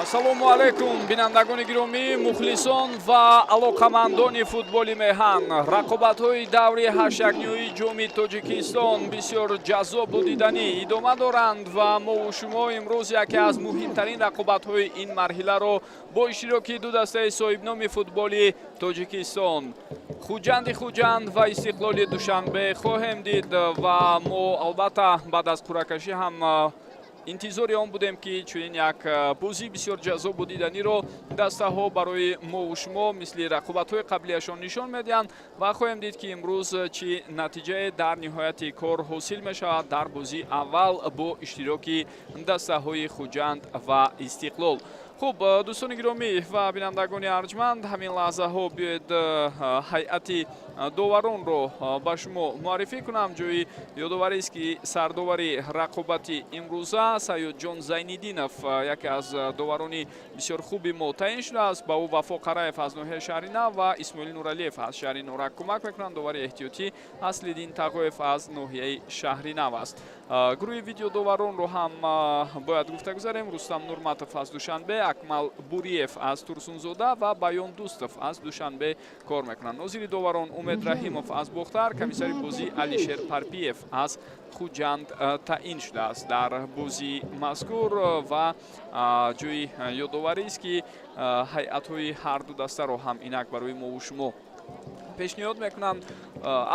Ассалому алайкум, бинандагони гиромӣ, мухлисон ва алоқамандони футболи меҳан. Рақобатҳои даври ҳаштякниҳои Ҷоми Тоҷикистон бисёр ҷаззобу диданӣ идома доранд ва мову шумо имрӯз яке аз муҳимтарин рақобатҳои ин марҳиларо бо иштироки ду дастаи соҳибноми футболи Тоҷикистон, Хуҷанди Хуҷанд ва Истиқлоли Душанбе, хоҳем дид. Ва мо албатта баъд аз қуръакашӣ ҳам интизори он будем, ки чунин як бозии бисёр ҷаззобу диданиро дастаҳо барои мову шумо мисли рақобатҳои қаблияшон нишон медиҳанд ва хоҳем дид, ки имрӯз чӣ натиҷае дар ниҳояти кор ҳосил мешавад дар бозии аввал бо иштироки дастаҳои Хуҷанд ва Истиқлол. Хуб, дӯстони гиромӣ ва бинандагони арҷманд, ҳамин лаҳзаҳо биёед, ҳайати доваронро ба шумо муаррифӣ кунам. Ҷои ёдоварист, ки сардовари рақобати имрӯза Саёдҷон Зайниддинов, яке аз доварони бисёр хуби мо, таъин шудааст. Ба ӯ Вафо Қараев аз ноҳияи Шаҳри Нав ва Исмоил Нуралиев аз шаҳри Норак кӯмак мекунанд. Довари эҳтиётӣ Аслиддин Тағоев аз ноҳияи Шаҳри Нав аст. Гурӯҳи видеодоваронро ҳам бояд гуфта гузарем: Рустам Нурматов аз Душанбе, Акмал Буриев аз Турсунзода ва Баён Дӯстов аз Душанбе кор мекунанд. Нозири доварон Умед Раҳимов аз Бохтар, комиссари бозӣ Алишер Парпиев аз Хуҷанд таъин шудааст дар бозии мазкур. Ва ҷои ёдоварист, ки ҳайатҳои ҳарду дастаро ҳам инак барои мову шумо пешниҳод мекунам.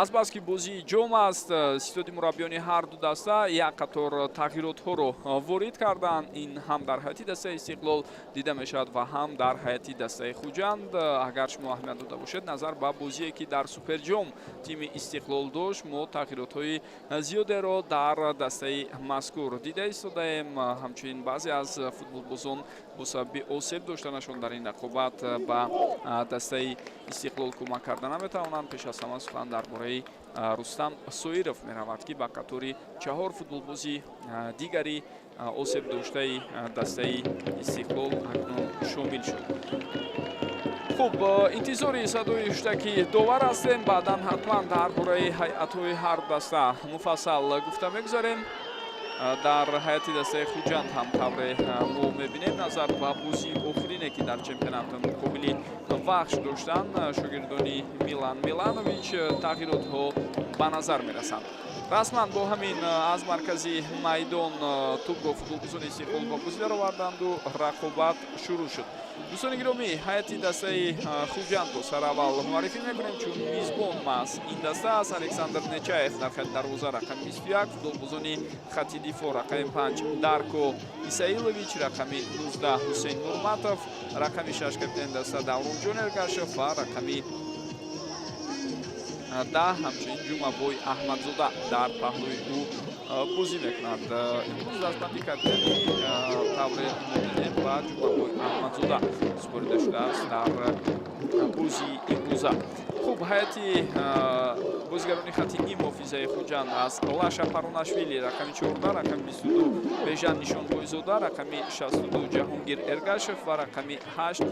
Азбаски бозии ҷом аст, ситоди мураббиёни ҳарду даста як қатор тағйиротҳоро ворид карданд. Ин ҳам дар ҳайати дастаи Истиқлол дида мешавад ва ҳам дар ҳайати дастаи Хуҷанд. Агар шумо аҳамият дода бошед, назар ба бозие, ки дар Суперҷом тими Истиқлол дошт, мо тағйиротҳои зиёдеро дар дастаи мазкур дида истодаем. Ҳамчунин баъзе аз футболбозон бо сабаби осеб доштанашон дар ин рақобат ба дастаи Истиқлол кӯмак карда наметавонанд. Пеш аз ҳама сухан дар бораи Рустам Соиров меравад, ки ба қатори чаҳор футболбози дигари осебдоштаи дастаи Истиқлол акнун шомил шуд. Хуб, интизори садои ҳуштаки довар ҳастем. Баъдан ҳатман дар бораи ҳайатҳои ҳар даста муфассал гуфта мегузарем. Дар ҳайати дастаи Хуҷанд ҳам, тавре мо мебинем, назар ба бозии охирине, ки дар чемпионат муқобили Вахш доштанд шогирдони Милан Миланович, тағйиротҳо ба назар мерасанд. Расман бо ҳамин аз маркази майдон тӯбро футболбозони Истиқлол ба бозӣ дароварданду рақобат шурӯъ шуд. Дӯстони гиромӣ, ҳайати дастаи Хуҷандро сараввал муаррифӣ мекунем, чун мизбон маҳз ин даста аст. Александр Нечаев дар хати дарвоза, рақами 21. Футболбозони хати дифоъ: рақами 5 Дарко Исаилович, рақами 19 Ҳусейн Нурматов, рақами 6 капитани даста Давронҷон Эргашев ва рақами 10 ҳамчунин Ҷумабой Аҳмадзода дар паҳлӯи ӯ бозӣ мекунад. Имрӯз дастбанди капитанӣ, тавре мо дидем, ба Ҷумабой Аҳмадзода супорида шудааст дар бозии имрӯза. Хуб, ҳайати бозигарони хати ниммуҳофизаи Хуҷанд аз Лаша Паронашвили, рақами 14, рақами 22 Бежан Нишонбойзода, рақами 62 Ҷаҳонгир Эргашев ва рақами 8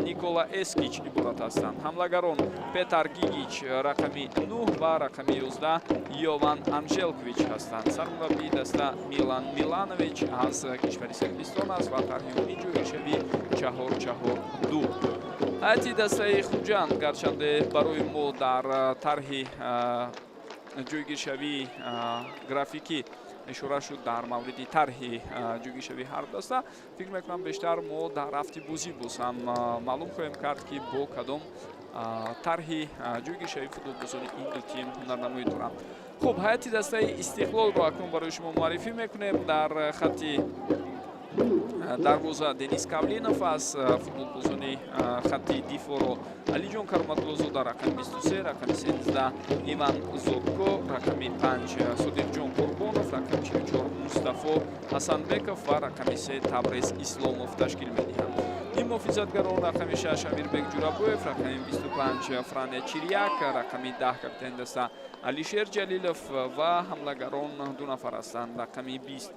Никола Эскич иборат ҳастанд. Ҳамлагарон Петар Гигич, рақами 9, ва рақами 11 Йован Анжелкович ҳастанд. Сармураббии даста Милан Миланович аз кишвари Сербистон аст ва тарҳи умумии ҷойгиршавӣ 4-4-2. Ҳайати дастаи Хуҷанд, гарчанде барои мо дар тарҳи ҷойгиршавии графикӣ ишора шуд дар мавриди тарҳи ҷойгиршавии ҳар даста, фикр мекунам, бештар мо дар рафти бозӣ боз ҳам маълум хоҳем кард, ки бо кадом тарҳи ҷойгиршавии футболбозони ин ду тим ҳунарнамоӣ доранд. Хуб, ҳайати дастаи Истиқлолро акнун барои шумо муаррифӣ мекунем. Дар хати дарвоза Денис Кавлинов аз футболбозони хати дифоъро Алиҷон Кароматуллозода, рақами 23, рақами 13 Иван Зотко, рақами 5 Содиқҷон Қурбонов, рақами 44 Мустафо Ҳасанбеков ва рақами 3 Табрез Исломов ташкил медиҳанд. Ниммуҳофизатгарон: рақами 6 Амирбек Ҷурабоев, рақами 25 Фране Чиряк, рақами 10 капитани даста Алишер Ҷалилов ва ҳамлагарон ду нафар ҳастанд: рақами 20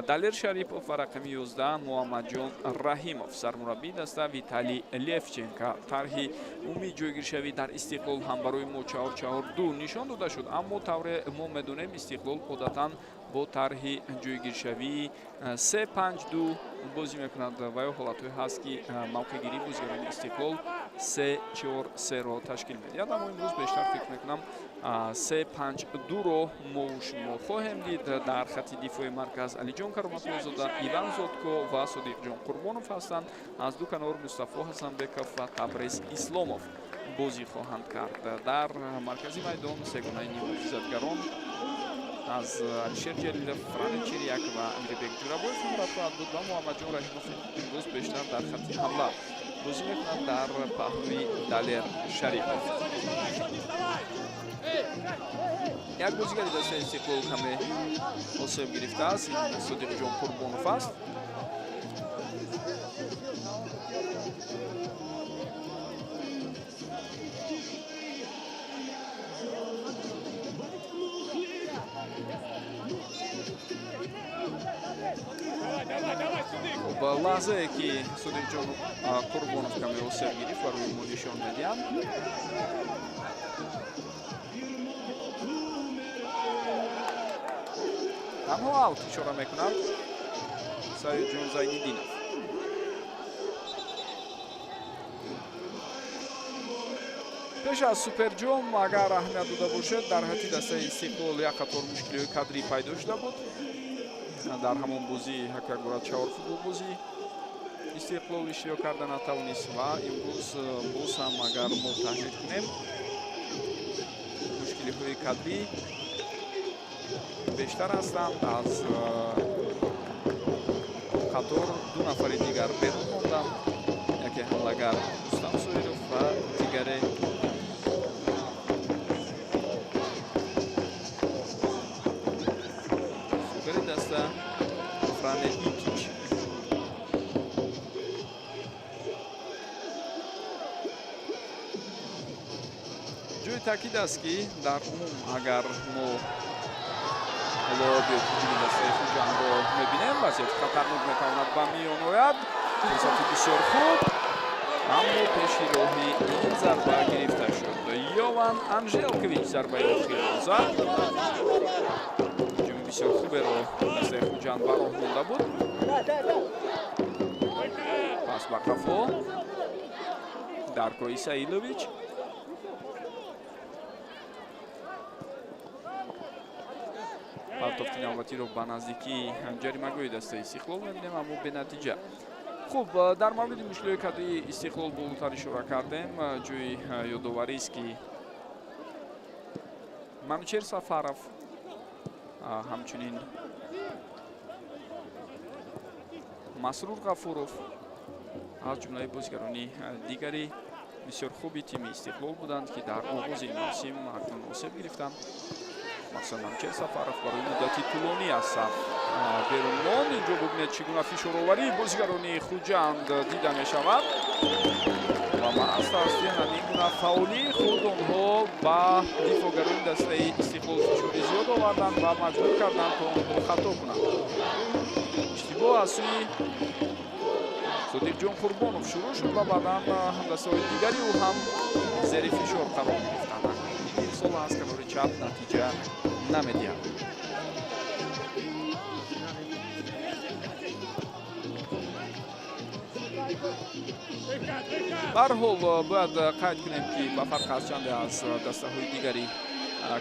Далер Шарипов ва рақами 11 Муҳаммадҷон Раҳимов. Сармураббии даста Виталий Левченко. Тарҳи умумии ҷойгиршавӣ дар Истиқлол ҳам барои мо 4-4-2 нишон дода шуд, аммо тавре мо медонем, Истиқлол одатан бо тарҳи ҷойгиршавии 3-5-2 бозӣ мекунад ва ё ҳолатҳое ҳаст, ки мавқеъгирии бозигарони Истиқлол 3-4-3-ро ташкил медиҳад. Аммо имрӯз бештар фикр мекунам, 3-5-2-ро мову шумо хоҳем дид. Дар хати дифои марказ Алиҷон Кароматуллозода, Иван Зотко ва Содиқҷон Қурбонов ҳастанд. Аз ду канор Мустафо Ҳасанбеков ва Табрез Исломов бозӣ хоҳанд кард. Дар маркази майдон сегонаи ниммуҳофизатгарон аз Алишер Ҷалилов, Фране Чиряк ва Амирбек Ҷурабоев иборат хоҳад буд ва Муҳаммадҷон Раҳимов имрӯз бештар дар хати ҳамла бозӣ мекунад дар паҳлӯи Далер Шарипов. Як бозигари дастаи Истиқлол каме осеб гирифтааст, ин Содиқҷон Қурбонов аст. Хуб, лаҳзае ки Содиқҷон Қурбонов каме осеб гирифт, барои мо нишон медиҳанд. Танҳо аут ишора мекунад Саидҷон Зайниддинов. Пеш аз Суперҷом, агар аҳамият дода бошед, дар ҳайати дастаи Истиқлол як қатор мушкилиҳои кадрӣ пайдо шуда буд. Дар ҳамон бозӣ якбора чаҳор футболбози Истиқлол иштирок карда натавонист ва имрӯз боз ҳам, агар мо таҳлил кунем, мушкилиҳои кадрӣ бештар ҳастанд. Аз қатор ду нафари дигар берун монданд: яке ҳамлагар Рустам Соиров ва дигаре сугари даста Фране Итич. Ҷои таъкид аст, ки дар умум, агар мо ҳоло биёд ҳуҷуми дастаи Хуҷандро мебинем, вазъияти хатарнок метавонад ба миён ояд. Фурсати бисёр хуб, аммо пеши роҳи ин зарба гирифта шуд. Йован Анжелкович зарбаи охирро зад. Ҳуҷуми бисёр хуберо дастаи Хуҷанд ба роҳ монда буд. Пас ба қафо, Дарко Исаилович. Партофти навбатиро ба наздикии ҷаримагоҳи дастаи Истиқлол мебинем, аммо бенатиҷа. Хуб, дар мавриди мушкилиҳои кадрии Истиқлол болотар ишора кардем. Ҷои ёдоварист, ки Манучер Сафаров, ҳамчунин Масрур Ғафуров аз ҷумлаи бозигарони дигари бисёр хуби тими Истиқлол буданд, ки дар оғози ин мавсим акнун осеб гирифтанд. Махсусан Манучер Сафаров барои муддати тӯлонӣ аз саф берун монд. Инҷо бубинед, чӣ гуна фишороварии бозигарони Хуҷанд дида мешавад ва маҳз тавассути ҳамин гуна фаъолии худ онҳо ба дифоъгарони дастаи Истиқлол фишори зиёд оварданд ва маҷбур карданд, то онҳо хато кунанд. Иштибоҳ аз сӯи Содиқҷон Қурбонов шурӯъ шуд ва баъдан ҳамдастаҳои дигари ӯ ҳам зери фишор қарор гирифтанд. Ин ирсол аз канори чап натиҷа намедиҳад. Барҳол, бояд қайд кунем, ки ба фарқ аз чанде аз дастаҳои дигари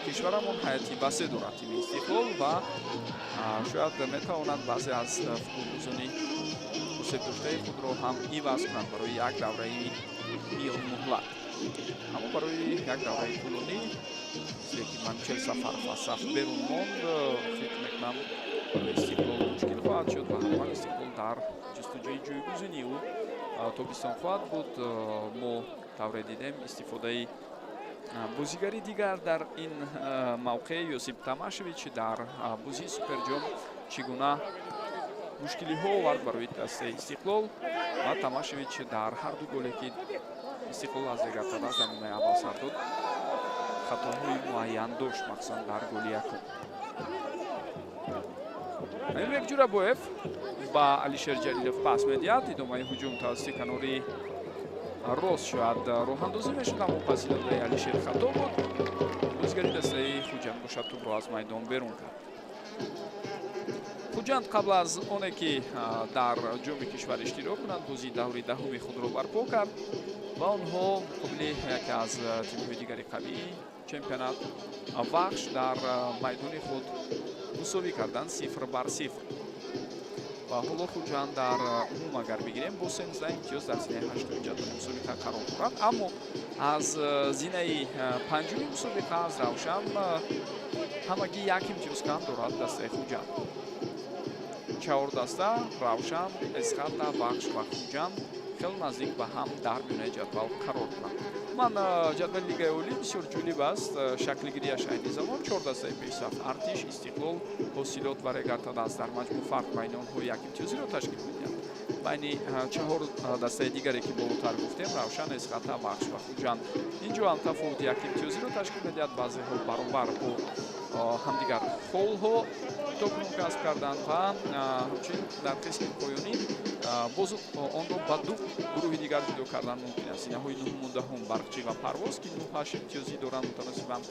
кишварамон, ҳайати васеъ дорад тими Истиқлол ва шояд метавонад баъзе аз футболбозони осебдоштаи худро ҳам иваз кунад барои як давраи миёнмуҳлат. Аммо барои як давраи тӯлонӣ, мисле ки Манучер Сафаров аз саф берун монд, фикр мекунам, барои Истиқлол мушкил хоҳад шуд ва ҳатман Истиқлол дар ҷустуҷӯи ҷойгузини ӯ тобистон хоҳад буд. Мо тавре дидем, истифодаи бозигари дигар дар ин мавқеъ, Ёсип Тамашевич, дар бозии Суперҷом чӣ гуна мушкилиҳо овард барои дастаи Истиқлол ва Тамашевич дар ҳар ду голе, ки Истиқлол аз Регар-ТадАЗ дар нимаи аввал сар дод, хатоҳои муайян дошт, махсусан дар голи якум. Амирбек Ҷурабоев ба Алишер Ҷалилов пас медиҳад. Идомаи ҳуҷум тавассути канори рост шояд роҳандозӣ мешуд, аммо паси додаи Алишер хато буд. Бозигари дастаи Хуҷанд бошад, тӯбро аз майдон берун кард. Хуҷанд қабл аз оне ки дар ҷоми кишвар иштирок кунад, бозии даври даҳуми худро барпо кард ва онҳо муқобили яке аз тимҳои дигари қавии чемпионат, Вахш, дар майдони худ мусовӣ карданд 0-0. Ва ҳоло Хуҷанд дар умум, агар бигирем, бо 13 имтиёз дар зинаи ҳаштуми ҷадвали мусобиқа қарор дорад, аммо аз зинаи панҷуми мусобиқа, аз Равшан, ҳамагӣ як имтиёз кам дорад дастаи Хуҷанд. Чаҳор даста, Равшан, Эсхата, Вахш ва Хуҷанд, Хеле наздик ба ҳам дар миёнаи ҷадвал қарор доранд. Ман ҷадвали Лигаи Олӣ бисёр ҷолиб аст. Шаклгириаш айни замон 4 дастаи пешсаф: Артиш, Истиқлол, Ҳосилот ва Регар-ТадАЗ. Дар маҷмӯъ фарқ байни онҳо як имтиёзиро ташкил медиҳад. Байни 4 дастаи дигаре ки болотар гуфтем, Равшан, Эсхата, Вахш ва Хуҷанд, инҷо ҳам тафовути як имтиёзиро ташкил медиҳад. Баъзеҳо баробар бо ҳамдигар холҳо то кунун касб карданд ва ҳамчунин дар қисми поёнӣ боз онро ба ду гурӯҳи дигар ҷудо кардан мумкин аст. Зинаҳои нуҳуму даҳум Барқчӣ ва Парвоз, ки 9-8 имтиёзӣ доранд, мутаносибан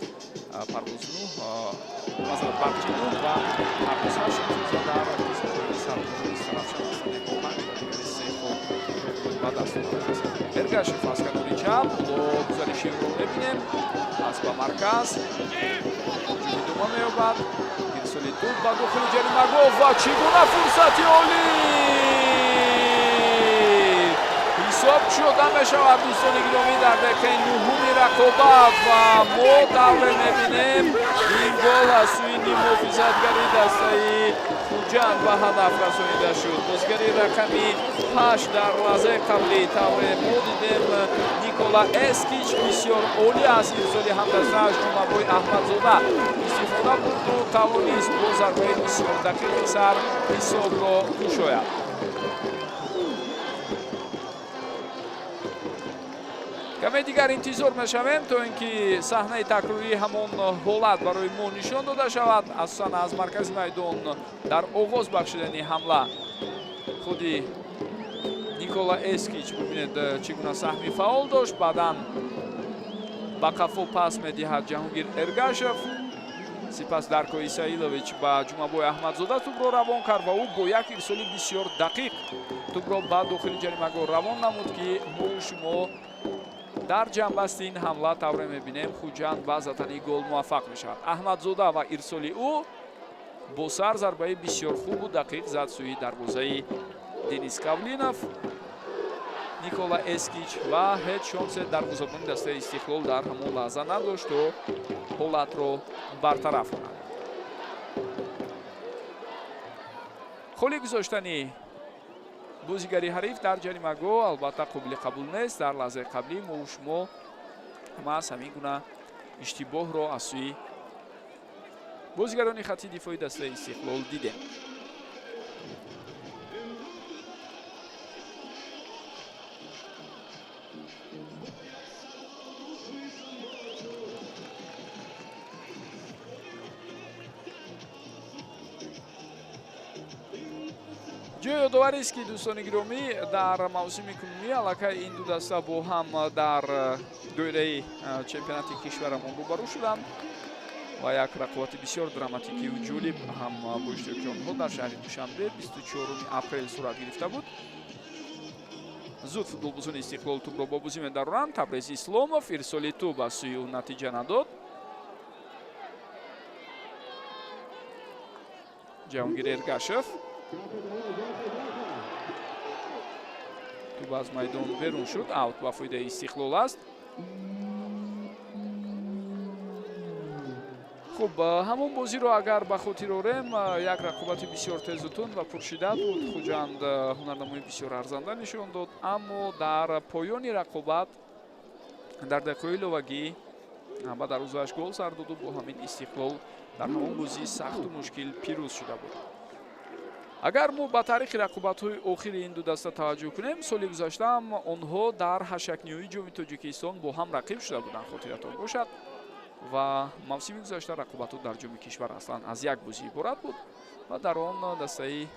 Парвоз 9, масалан Барқчӣ 9 ва Парвоз 8 имтиёз ва дар қисми поёнӣ Сарбозони Истаравшан ҳастанд бо 5 ва дигари 3 хол ба даст овардааст. Эргашев аз канори чап, ҳоло гузариши ӯро мебинем, пас ба марказ ҳуҷум идома меёбад. Ирсоли тӯб ба дохили ҷаримагоҳ ва чӣ гуна фурсати олӣ! Ҳисоб шуда мешавад, дӯстони гиромӣ, дар дақиқаи нуҳуми рақобат ва мо тавре мебинем, ин гол аз сӯи ниммуҳофизатгари дастаи Хуҷанд ба ҳадаф расонида шуд. Бозигари рақами 8 дар лаҳзаи қаблӣ тавре мо дидем, Никола Эскич бисёр олӣ аз ирсоли ҳамдастааш Ҷумабой Аҳмадзода истифода бурду тавонист бо зарбаи бисёр дақиқи сар ҳисобро кушояд. Каме дигар интизор мешавем, то ин ки саҳнаи такрории ҳамон ҳолат барои мо нишон дода шавад. Асосан аз маркази майдон дар оғоз бахшидани ҳамла худи Никола Эскич, бибинед, чӣ гуна саҳми фаъол дошт. Баъдан ба қафо пас медиҳад Ҷаҳонгир Эргашев, сипас Дарко Исаилович ба Ҷумабой Аҳмадзода тӯбро равон кард ва ӯ бо як ирсоли бисёр дақиқ тӯбро ба дохили ҷаримагоҳ равон намуд, ки мо шумо дар ҷанбасти ин ҳамла тавре мебинем, Хуҷанд ба задани гол муваффақ мешавад. Аҳмадзода ва ирсоли ӯ бо сар зарбаи бисёр хубу дақиқ зад сӯи дарвозаи Денис Кавлинов Никола Эскич ва ҳеҷ шонсе дарвозабони дастаи Истиқлол дар ҳамон лаҳза надошт, то ҳолатро бартараф кунад. Холӣ гузоштани бозигари ҳариф дар ҷаримагоҳ албатта қобили қабул нест. Дар лаҳзаи қаблӣ мо шумо маҳз ҳамин гуна иштибоҳро аз сӯи бозигарони хатти дифои дастаи Истиқлол дидем. Ҷои ёдоварист, ки дӯстони гиромӣ, дар мавсими кунунӣ аллакай ин ду даста бо ҳам дар доираи чемпионати кишварамон рӯбарӯ шуданд ва як рақобати бисёр драматикию ҷолиб ҳам бо иштироки онҳо дар шаҳри Душанбе 24 апрел сурат гирифта буд. Зуд футболбозони Истиқлол тӯбро бо бозӣ медароранд. Табрез Исломов, ирсоли тӯб аз сӯи ӯ натиҷа надод. Ҷаҳонгир Эргашев, тӯб аз майдон берун шуд, аут ба фоидаи Истиқлол аст. Хуб, ҳамон бозиро агар ба хотир орем, як рақобати бисёр тезу тунд ва пуршиддат буд. Хуҷанд ҳунарнамои бисёр арзанда нишон дод, аммо дар поёни рақобат дар дақиқаҳои иловагӣ ба дарвозааш гол сар доду бо ҳамин Истиқлол дар ҳамон бозии сахту мушкил пирӯз шуда буд. Агар мо ба таърихи рақобатҳои охири ин ду даста таваҷҷӯҳ кунем, соли гузаштаам онҳо дар ҳашякниҳои ҷоми Тоҷикистон бо ҳам рақиб шуда буданд, хотиратон бошад. Ва мавсими гузашта рақобатҳо дар ҷоми кишвар аслан аз як бозӣ иборат буд ва дар он дастаи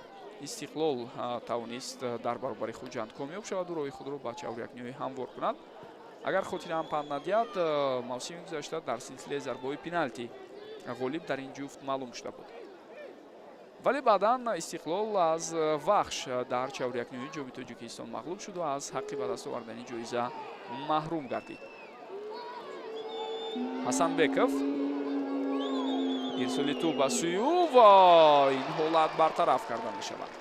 Истиқлол тавонист дар баробари Хуҷанд комёб шаваду роҳи худро ба чаҳорякниҳои ҳамвор кунад. Агар хотираам панд надиҳад, мавсими гузашта дар силсилаи зарбаҳои пеналти ғолиб дар ин ҷуфт маълум шуда буд. Вале баъдан Истиқлол аз Вахш дар чаҳорякниҳои ҷоми Тоҷикистон мағлуб шуд ва аз ҳаққи ба даст овардани ҷоиза маҳрум гардид. Ҳасанбеков, ирсоли тӯб ба сӯи ӯ ва ин ҳолат бартараф карда мешавад.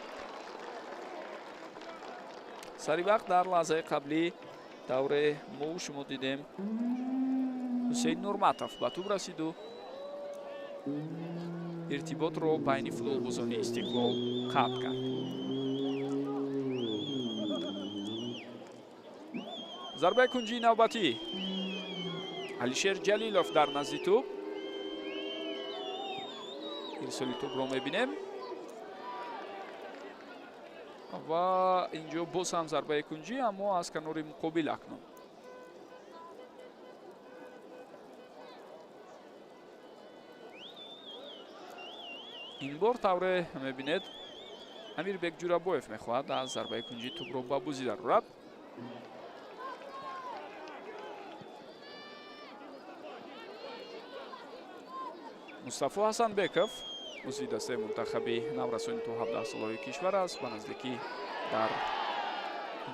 Сари вақт дар лаҳзаи қаблӣ давре мо шумо дидем, Ҳусейн Нурматов ба тӯб расиду иртиботро байни футболбозони Истиқлол қатъ кард. Зарбаи кунҷии навбатӣ. Алишер Ҷалилов дар назди тӯб. Ирсоли тӯбро мебинем. Ва инҷо боз ҳам зарбаи кунҷӣ, аммо аз канори муқобил акнун. Ин бор тавре мебинед, Амирбек Ҷурабоев мехоҳад аз зарбаи кунҷӣ тӯбро ба бозӣ дарорад. Мустафо Ҳасанбеков узви дастаи мунтахаби наврасони то 17 солаҳои кишвар аст. Ба наздикӣ дар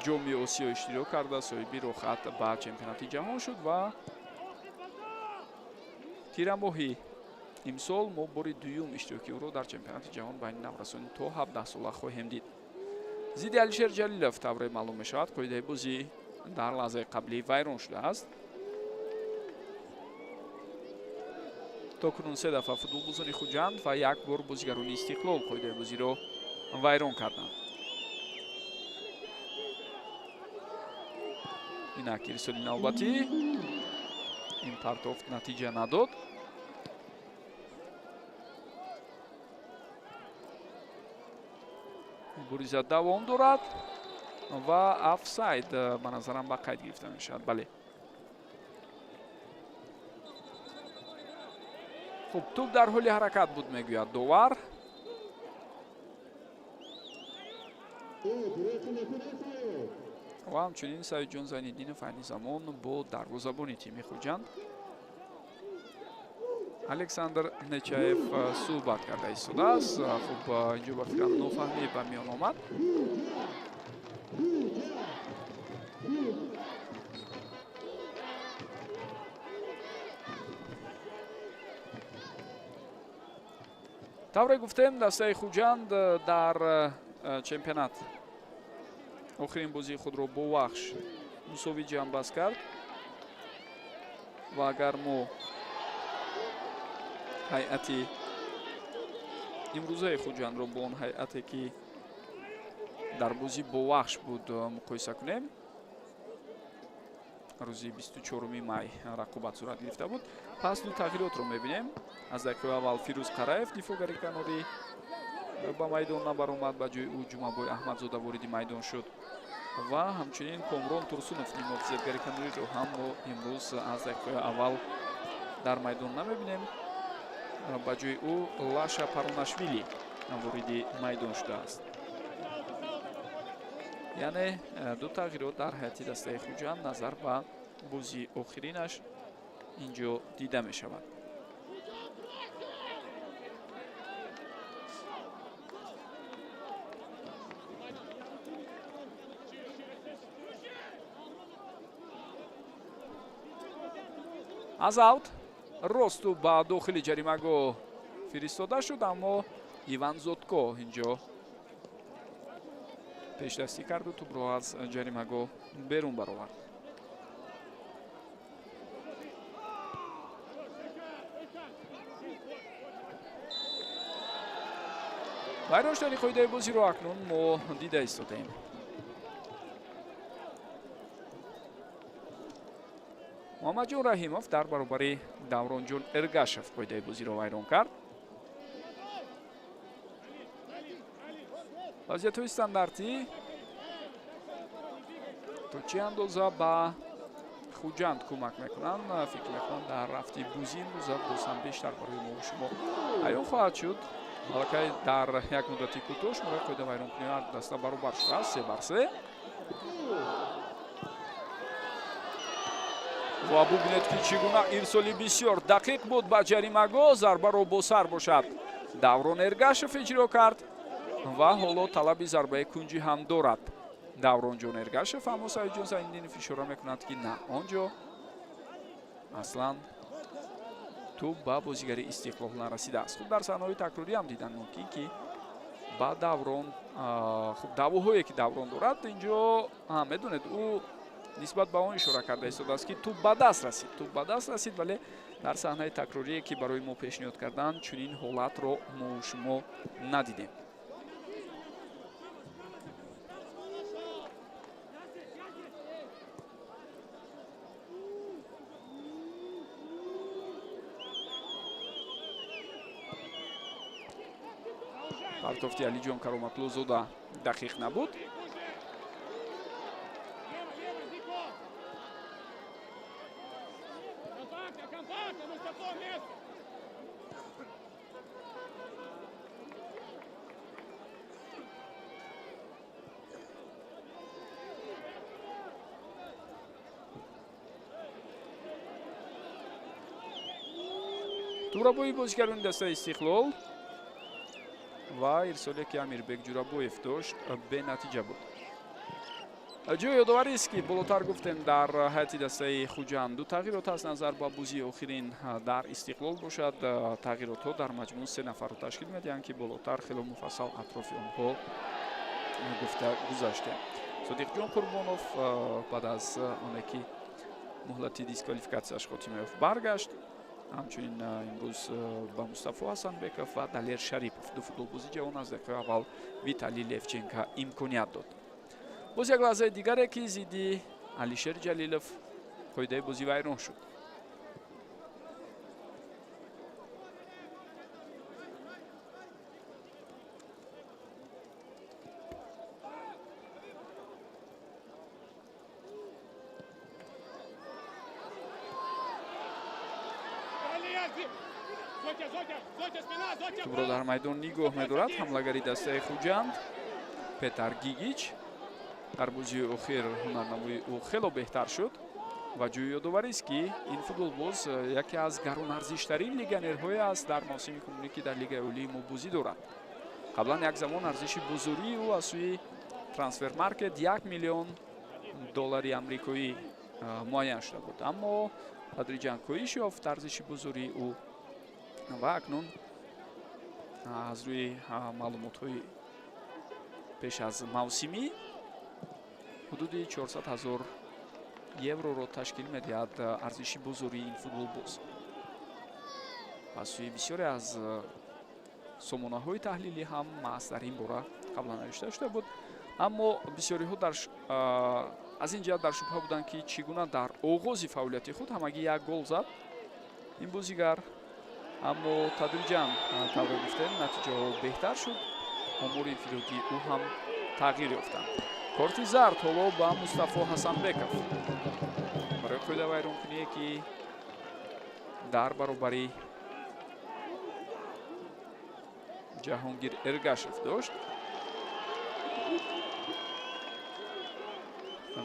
ҷоми Осиё иштирок карда, соҳиби роҳхат ба чемпионати ҷаҳон шуд ва тирамоҳи имсол мо бори дуюм иштироки ӯро дар чемпионати ҷаҳон байни наврасони то 17 сола хоҳем дид. Зидди Алишер Ҷалилов тавре маълум мешавад, қоидаи бозӣ дар лаҳзаи қаблӣ вайрон шудааст. То кунун 3 дафъа футболбозони Хуҷанд ва як бор бозигарони Истиқлол қоидаи бозиро вайрон карданд. Инак ирсоли навбатӣ. Ин партофт натиҷа надод. Мубориза давом дорад ва офсайд ба назарам ба қайд гирифта мешавад. Бале. Хуб, тӯб дар ҳоли ҳаракат буд, мегӯяд довар. Ва ҳамчунин Саидҷон Зайниддинов айни замон бо дарвозабони тими Хуҷанд Александр Нечаев суҳбат карда истодааст. Хуб, инҷо ба фикрам нофаҳмӣ ба миён омад. Тавре гуфтем, дастаи Хуҷанд дар чемпионат охирин бозии худро бо Вахш мусовӣ ҷамъбаст кард ва агар мо ҳайати имрӯзаи Хуҷандро бо он ҳайате ки дар бозӣ бо Вахш буд муқоиса кунем, рӯзи 24 май рақобат сурат гирифта буд. Пас ду тағйиротро мебинем. Аз дақиқаи аввал Фирӯз Қараев дифоъгари канорӣ ба майдон набаромад, ба ҷои ӯ Ҷумъабой Аҳмадзода вориди майдон шуд ва ҳамчунин Комрон Турсунов нимҳофизатгари канориро ҳам мо имрӯз аз дақиқаи аввал дар майдон намебинем. Ба ҷои ӯ Лаша Паронашвили вориди майдон шудааст. Яъне ду тағйирот дар ҳайати дастаи Хуҷанд назар ба бозии охиринаш инҷо дида мешавад. Аз аут росту ба дохили ҷаримагоҳ фиристода шуд, аммо Иван Зотко инҷо пешдастӣ карду тӯбро аз ҷаримагоҳ берун баровард. Вайрон шудани қоидаи бозиро акнун мо дида истодаем. Муҳаммадҷон Раҳимов дар баробари Давронҷон Эргашев қоидаи бозиро вайрон кард. Вазъиятҳои стандартӣ то чӣ андоза ба Хуҷанд кӯмак мекунанд, фикр мекунам дар рафти бозӣ имрӯза боз ҳам бештар барои мо шумо аён хоҳад шуд. Аллакай дар як муддати кӯтоҳ шумораи қоида вайронкунии ҳар даста баробар шудааст, 3-3. Ва бубинед ки чӣ гуна ирсоли бисёр дақиқ буд ба ҷаримагоҳ. Зарбаро бо сар бошад Даврон Эргашев иҷро кард ва ҳоло талаби зарбаи кунҷӣ ҳам дорад Давронҷон Эргашев, аммо Саидҷон Зайниддинов ишора мекунад ки на, он ҷо аслан тӯб ба бозигари Истиқлол нарасидааст. Хуб, дар саҳнаҳои такрорӣ ҳам дидан мумкин ки ба Даврон, хуб, даъвоҳое ки Даврон дорад инҷо медонед, ӯ нисбат ба он ишора карда истодааст ки тӯб ба даст расид, тӯб ба даст расид, вале дар саҳнаи такрорие ки барои мо пешниҳод карданд чунин ҳолатро мо шумо надидем. Партофти Алиҷон Кароматлузода дақиқ набуд. Тӯрабои бозигарони дастаи Истиқлол ва ирсоле ки Амирбек Ҷурабоев дошт бенатиҷа буд. Ҷои ёдоварист, ки болотар гуфтем, дар ҳайати дастаи Хуҷанд ду тағйирот аст. Назар ба бозии охирин дар Истиқлол бошад, тағйиротҳо дар маҷмӯъ се нафарро ташкил медиҳанд, ки болотар хело муфассал атрофи онҳо гуфта гузаштем. Содиқҷон Қурбонов баъд аз оне ки муҳлати дисквалификатсияш хотима ёфт, баргашт. Ҳамчунин имрӯз ба Мустафо Ҳасанбеков ва Далер Шарипов, ду футболбози ҷавон, аз дақиқаи аввал Виталий Левченко имконият дод. Боз як лаҳзаи дигаре, ки зидди Алишер Ҷалилов қоидаи бозӣ вайрон шуд. Тӯбро дар майдон нигоҳ медорад ҳамлагари дастаи Хуҷанд Петар Гигич. Дар бозии охир ҳунарнамои ӯ хело беҳтар шуд ва ҷои ёдоварист, ки ин футболбоз яке аз гаронарзиштарин легионерҳое аст дар мавсими кунунӣ, ки дар Лигаи Олии мо бозӣ дорад. Қаблан як замон арзиши бузургии ӯ аз сӯи Трансфермаркет 1 миллион доллари амрикоӣ муайян шуда буд, аммо тадриҷан коҳиш ёфт арзиши бузургии ӯ ва акнун аз рӯи маълумотҳои пеш аз мавсимӣ ҳудуди 400 ҳазор евроро ташкил медиҳад арзиши бозории ин футболбоз. Аз сӯи бисёре аз сомонаҳои таҳлилӣ ҳам маҳз дар ин бора қаблан навишта шуда буд, аммо бисёриҳо аз ин ҷиҳат дар шубҳа буданд, ки чӣ гуна дар оғози фаъолияти худ ҳамагӣ як гол зад ин бозигар, аммо тадриҷан, тавре гуфтем, натиҷаҳо беҳтар шуд, омори инфиродии ӯ ҳам тағйир ёфтанд. Корти зард ҳоло ба Мустафо Ҳасанбеков барои қоидавайронкуние, ки дар баробари Ҷаҳонгир Эргашев дошт.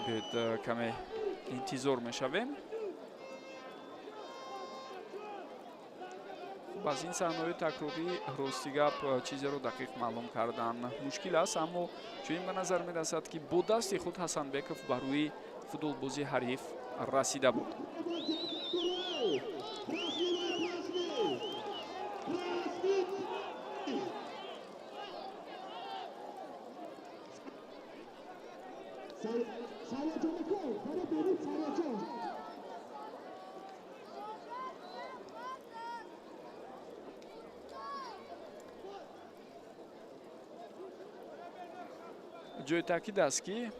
Биёед каме интизор мешавем. Аз ин саҳнаҳои такрорӣ рости гап чизеро дақиқ маълум кардан мушкил аст, аммо чунин ба назар мерасад, ки бо дасти худ Ҳасанбеков ба рӯи футболбози ҳариф расида буд. Ҷои таъкид аст, ки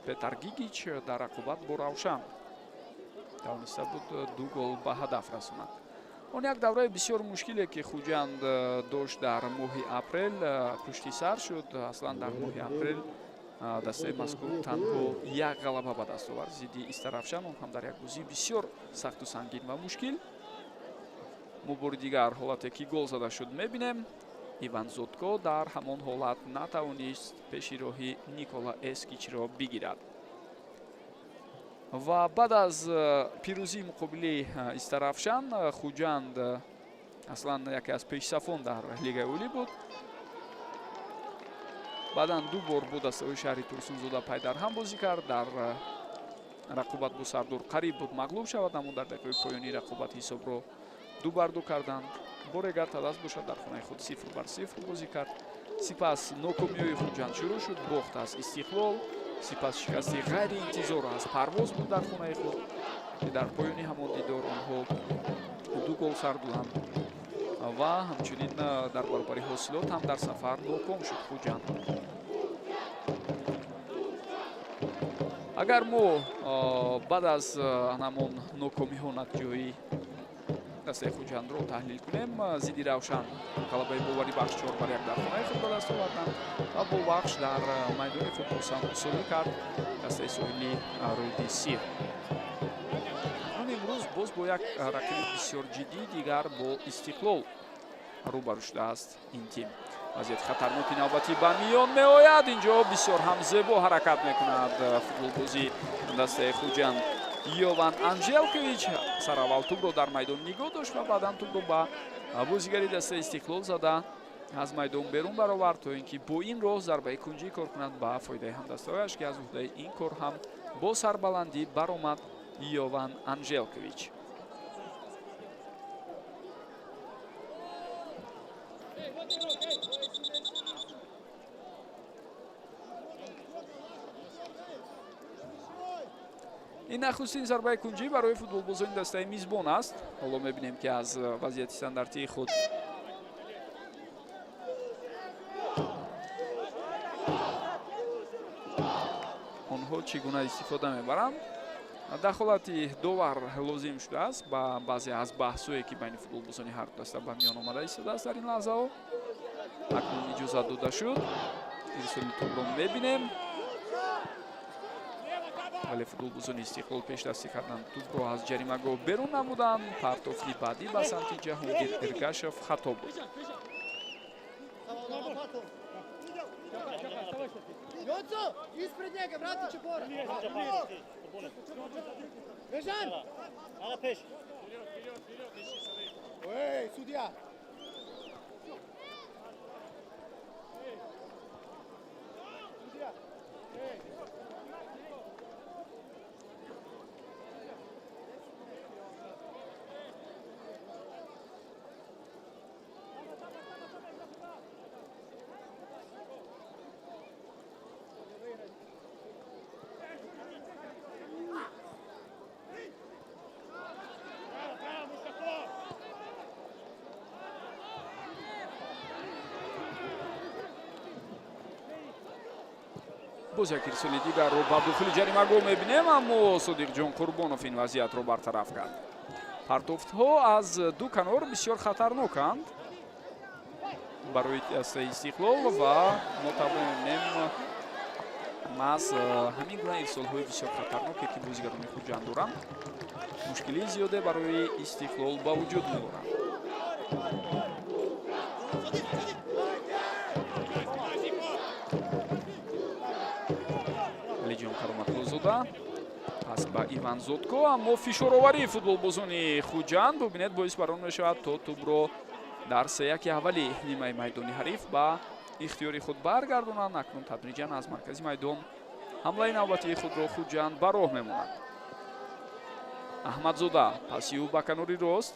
Петар Гигич дар рақобат бо Равшан тавониста буд ду гол ба ҳадаф расонад. Он як давраи бисёр мушкиле, ки Хуҷанд дошт дар моҳи апрел, пушти сар шуд. Аслан дар моҳи апрел дастаи мазкур танҳо як ғалаба ба даст овард зидди Истаравшан, он ҳам дар як бозии бисёр сахту сангин ва мушкил. Мо бори дигар ҳолате, ки гол зада шуд, мебинем. Иван Зотко дар ҳамон ҳолат натавонист пеши роҳи Никола Эскичро бигирад. Ва баъд аз пирӯзии муқобили Истаравшан, Хуҷанд аслан яке аз пешсафон дар Лигаи Олӣ буд. Баъдан ду бор бо дастаҳои шаҳри Турсунзода пайдарҳам бозӣ кард. Дар рақобат бо Сардор қариб буд мағлуб шавад, аммо дар дақиқаи поёнии рақобат ҳисобро 2-2 карданд. Боре гар талас бошад, дар хонаи худ 0-0 бозӣ кард. Сипас нокомиҳои Хуҷанд шурӯъ шуд, бохт аз Истиқлол, сипас шикасти ғайриинтизор аз Парвоз буд дар хонаи худ, ки дар поёни ҳамон дидор онҳо ду гол сар доданд ва ҳамчунин дар баробари Ҳосилот ҳам дар сафар ноком шуд Хуҷанд. Агар мо баъд аз ҳамон нокомиҳо натиҷаҳои Дастаи Хуҷандро таҳлил кунем. Зидди Равшан ғалабаи боварибахш 4-1 дар хонаи худ ба даст оварданд ва бо Вахш дар майдони худ мусовӣ кард дастаи соҳили Рӯди Сир. Имрӯз боз бо як рақиби бисёр ҷиддии дигар бо Истиқлол рӯбарӯ шудааст ин тим. Вазъияти хатарноки навбатӣ ба миён меояд. Инҷо бисёр ҳам зебо ҳаракат мекунад футболбози дастаи Хуҷанд Йован Анжелкович. Сараввал тӯбро дар майдон нигоҳ дошт ва баъдан тӯбро ба бозигари дастаи Истиқлол зада аз майдон берун баровард, то ин ки бо ин роҳ зарбаи кунҷӣ кор кунад ба фоидаи ҳамдастаҳояш, ки аз уҳдаи ин кор ҳам бо сарбаландӣ баромад Йован Анжелкович. Ин нахустин зарбаи кунҷӣ барои футболбозони дастаи мизбон аст. Ҳоло мебинем, ки аз вазъияти стандартии худ онҳо чӣ гуна истифода мебаранд. Дахолати довар лозим шудааст ба баъзе аз баҳсҳое, ки байни футболбозони ҳар ду даста ба миён омада истодааст дар ин лаҳзаҳо. Акнун иҷозат дода шуд. Ирсоли тӯбро мебинем, вале футболбозони Истиқлол пешдастӣ карданд, тӯбро аз ҷаримагоҳ берун намуданд. Партофти баъдӣ ба самти Ҷаҳонгир Эргашев хато буд. Боз як ирсоли дигарро ба дохили ҷаримагоҳ мебинем, аммо Содиқҷон Қурбонов ин вазъиятро бартараф кард. Партофтҳо аз ду канор бисёр хатарноканд барои дастаи Истиқлол ва мо тавонем мебинем маҳз ҳамин гуна ирсолҳои бисёр хатарноке, ки бозигарони Хуҷанд доранд, мушкилии зиёде барои Истиқлол ба вуҷуд меоранд. Алиҷон Кароматуллозода пас ба Иван Зотко, аммо фишороварии футболбозони Хуҷанд бубинед боис бар он мешавад, то тӯбро дар сеяки аввали нимаи майдони ҳариф ба ихтиёри худ баргардонанд. Акнун тадриҷан аз маркази майдон ҳамлаи навбатии худро Хуҷанд ба роҳ мемонад. Аҳмадзода паси ӯ ба канори рост.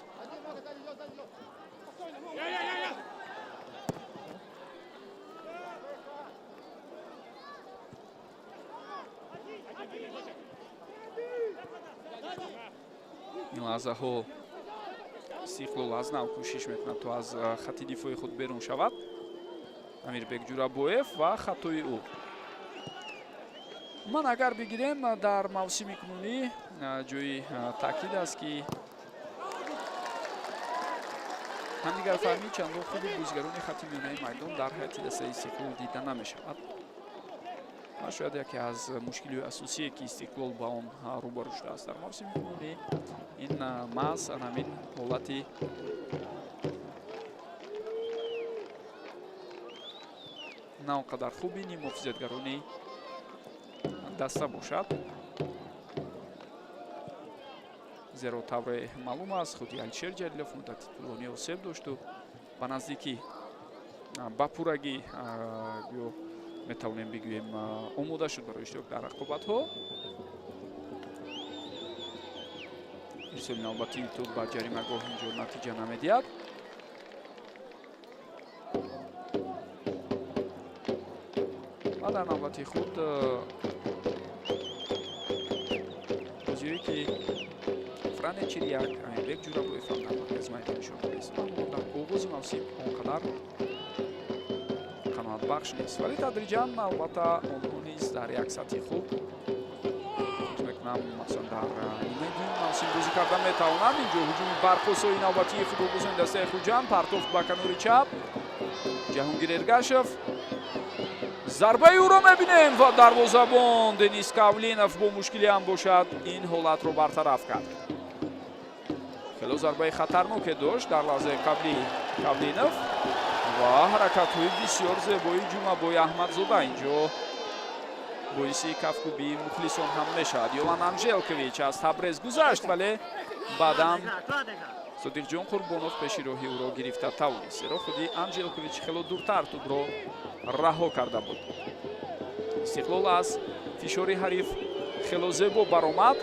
Ин лаҳзаҳо Истиқлол аз нав кӯшиш мекунад, то аз хати дифои худ берун шавад. Амирбек Ҷурабоев ва хатои ӯ. Ман агар бигирем дар мавсими кунунӣ ҷои таъкид аст, ки ҳамдигарфаҳмии чандон хуби бозигарони хати миёнаи майдон дар ҳайати дастаи Истиқлол дида намешавад. Ва шояд яке аз мушкилиҳои асосие, ки Истиқлол ба он рӯбарӯ шудааст дар мавсими кунунӣ, ин маҳз ҳамин ҳолати на он қадар хуби ниммуҳофизатгарони даста бошад. Зеро тавре маълум аст, худи Алишер Ҷалилов муддати тӯлонӣ осеб дошту ба наздикӣ ба пуррагӣ ё метавонем бигӯем омода шуд барои иштирок дар рақобатҳо. Ирсоли навбатии тӯб ба ҷаримагоҳ инҷо натиҷа намедиҳад. Ва дар навбати худ бозиҳое, ки Фране Чиряк, Амирбек Ҷурабоев ҳам дар маркази майдон нишон дода истоданд, дар оғози мавсим он қадар қаноатбахш нест, вале тадриҷан албатта онҳо низ дар як сатҳи хуб фикр мекунам. кунам, масалан, дар нимаи дуюми мавсим бозӣ карда метавонанд. Инҷо ҳуҷуми барқосои навбатии футболбозони дастаи Хуҷанд. Партофт ба канори чап, Ҷаҳонгир Эргашев, зарбаи ӯро мебинем ва дарвозабон Денис Кавлинов бо мушкилӣ ҳам бошад, ин ҳолатро бартараф кард. Хело зарбаи хатарноке дошт дар лаҳзаи қаблӣ Кавлинов ва ҳаракатҳои бисёр зебои Ҷумъабои Аҳмадзода инҷо боиси кафкӯбии мухлисон ҳам мешавад. Ёван Анжелкович аз Табрез гузашт, вале баъдан Содиқҷон Қурбонов пеши роҳи ӯро гирифта тавонист, зеро худи Анжелкович хело дуртар тӯбро раҳо карда буд. Истиқлол аз фишори ҳариф хело зебо баромад.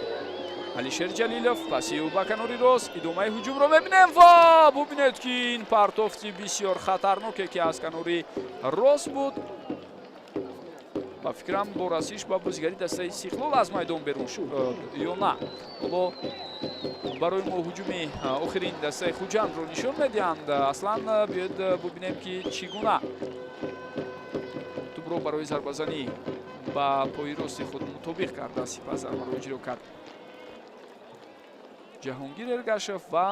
Алишер Ҷалилов, паси ӯ ба канори рост, идомаи ҳуҷумро мебинем ва бубинед, ки ин партофти бисёр хатарноке, ки аз канори рост буд, ба фикрам, бо расиш ба бозигари дастаи Истиқлол аз майдон берун шуд ё на. Ҳоло барои мо ҳуҷуми охирини дастаи Хуҷандро нишон медиҳанд. Аслан, биёед бубинем, ки чӣ гуна тӯбро барои зарбазанӣ ба пои рости худ мутобиқ карда, сипас зарбаро иҷро кард Ҷаҳонгир Эргашев. Ва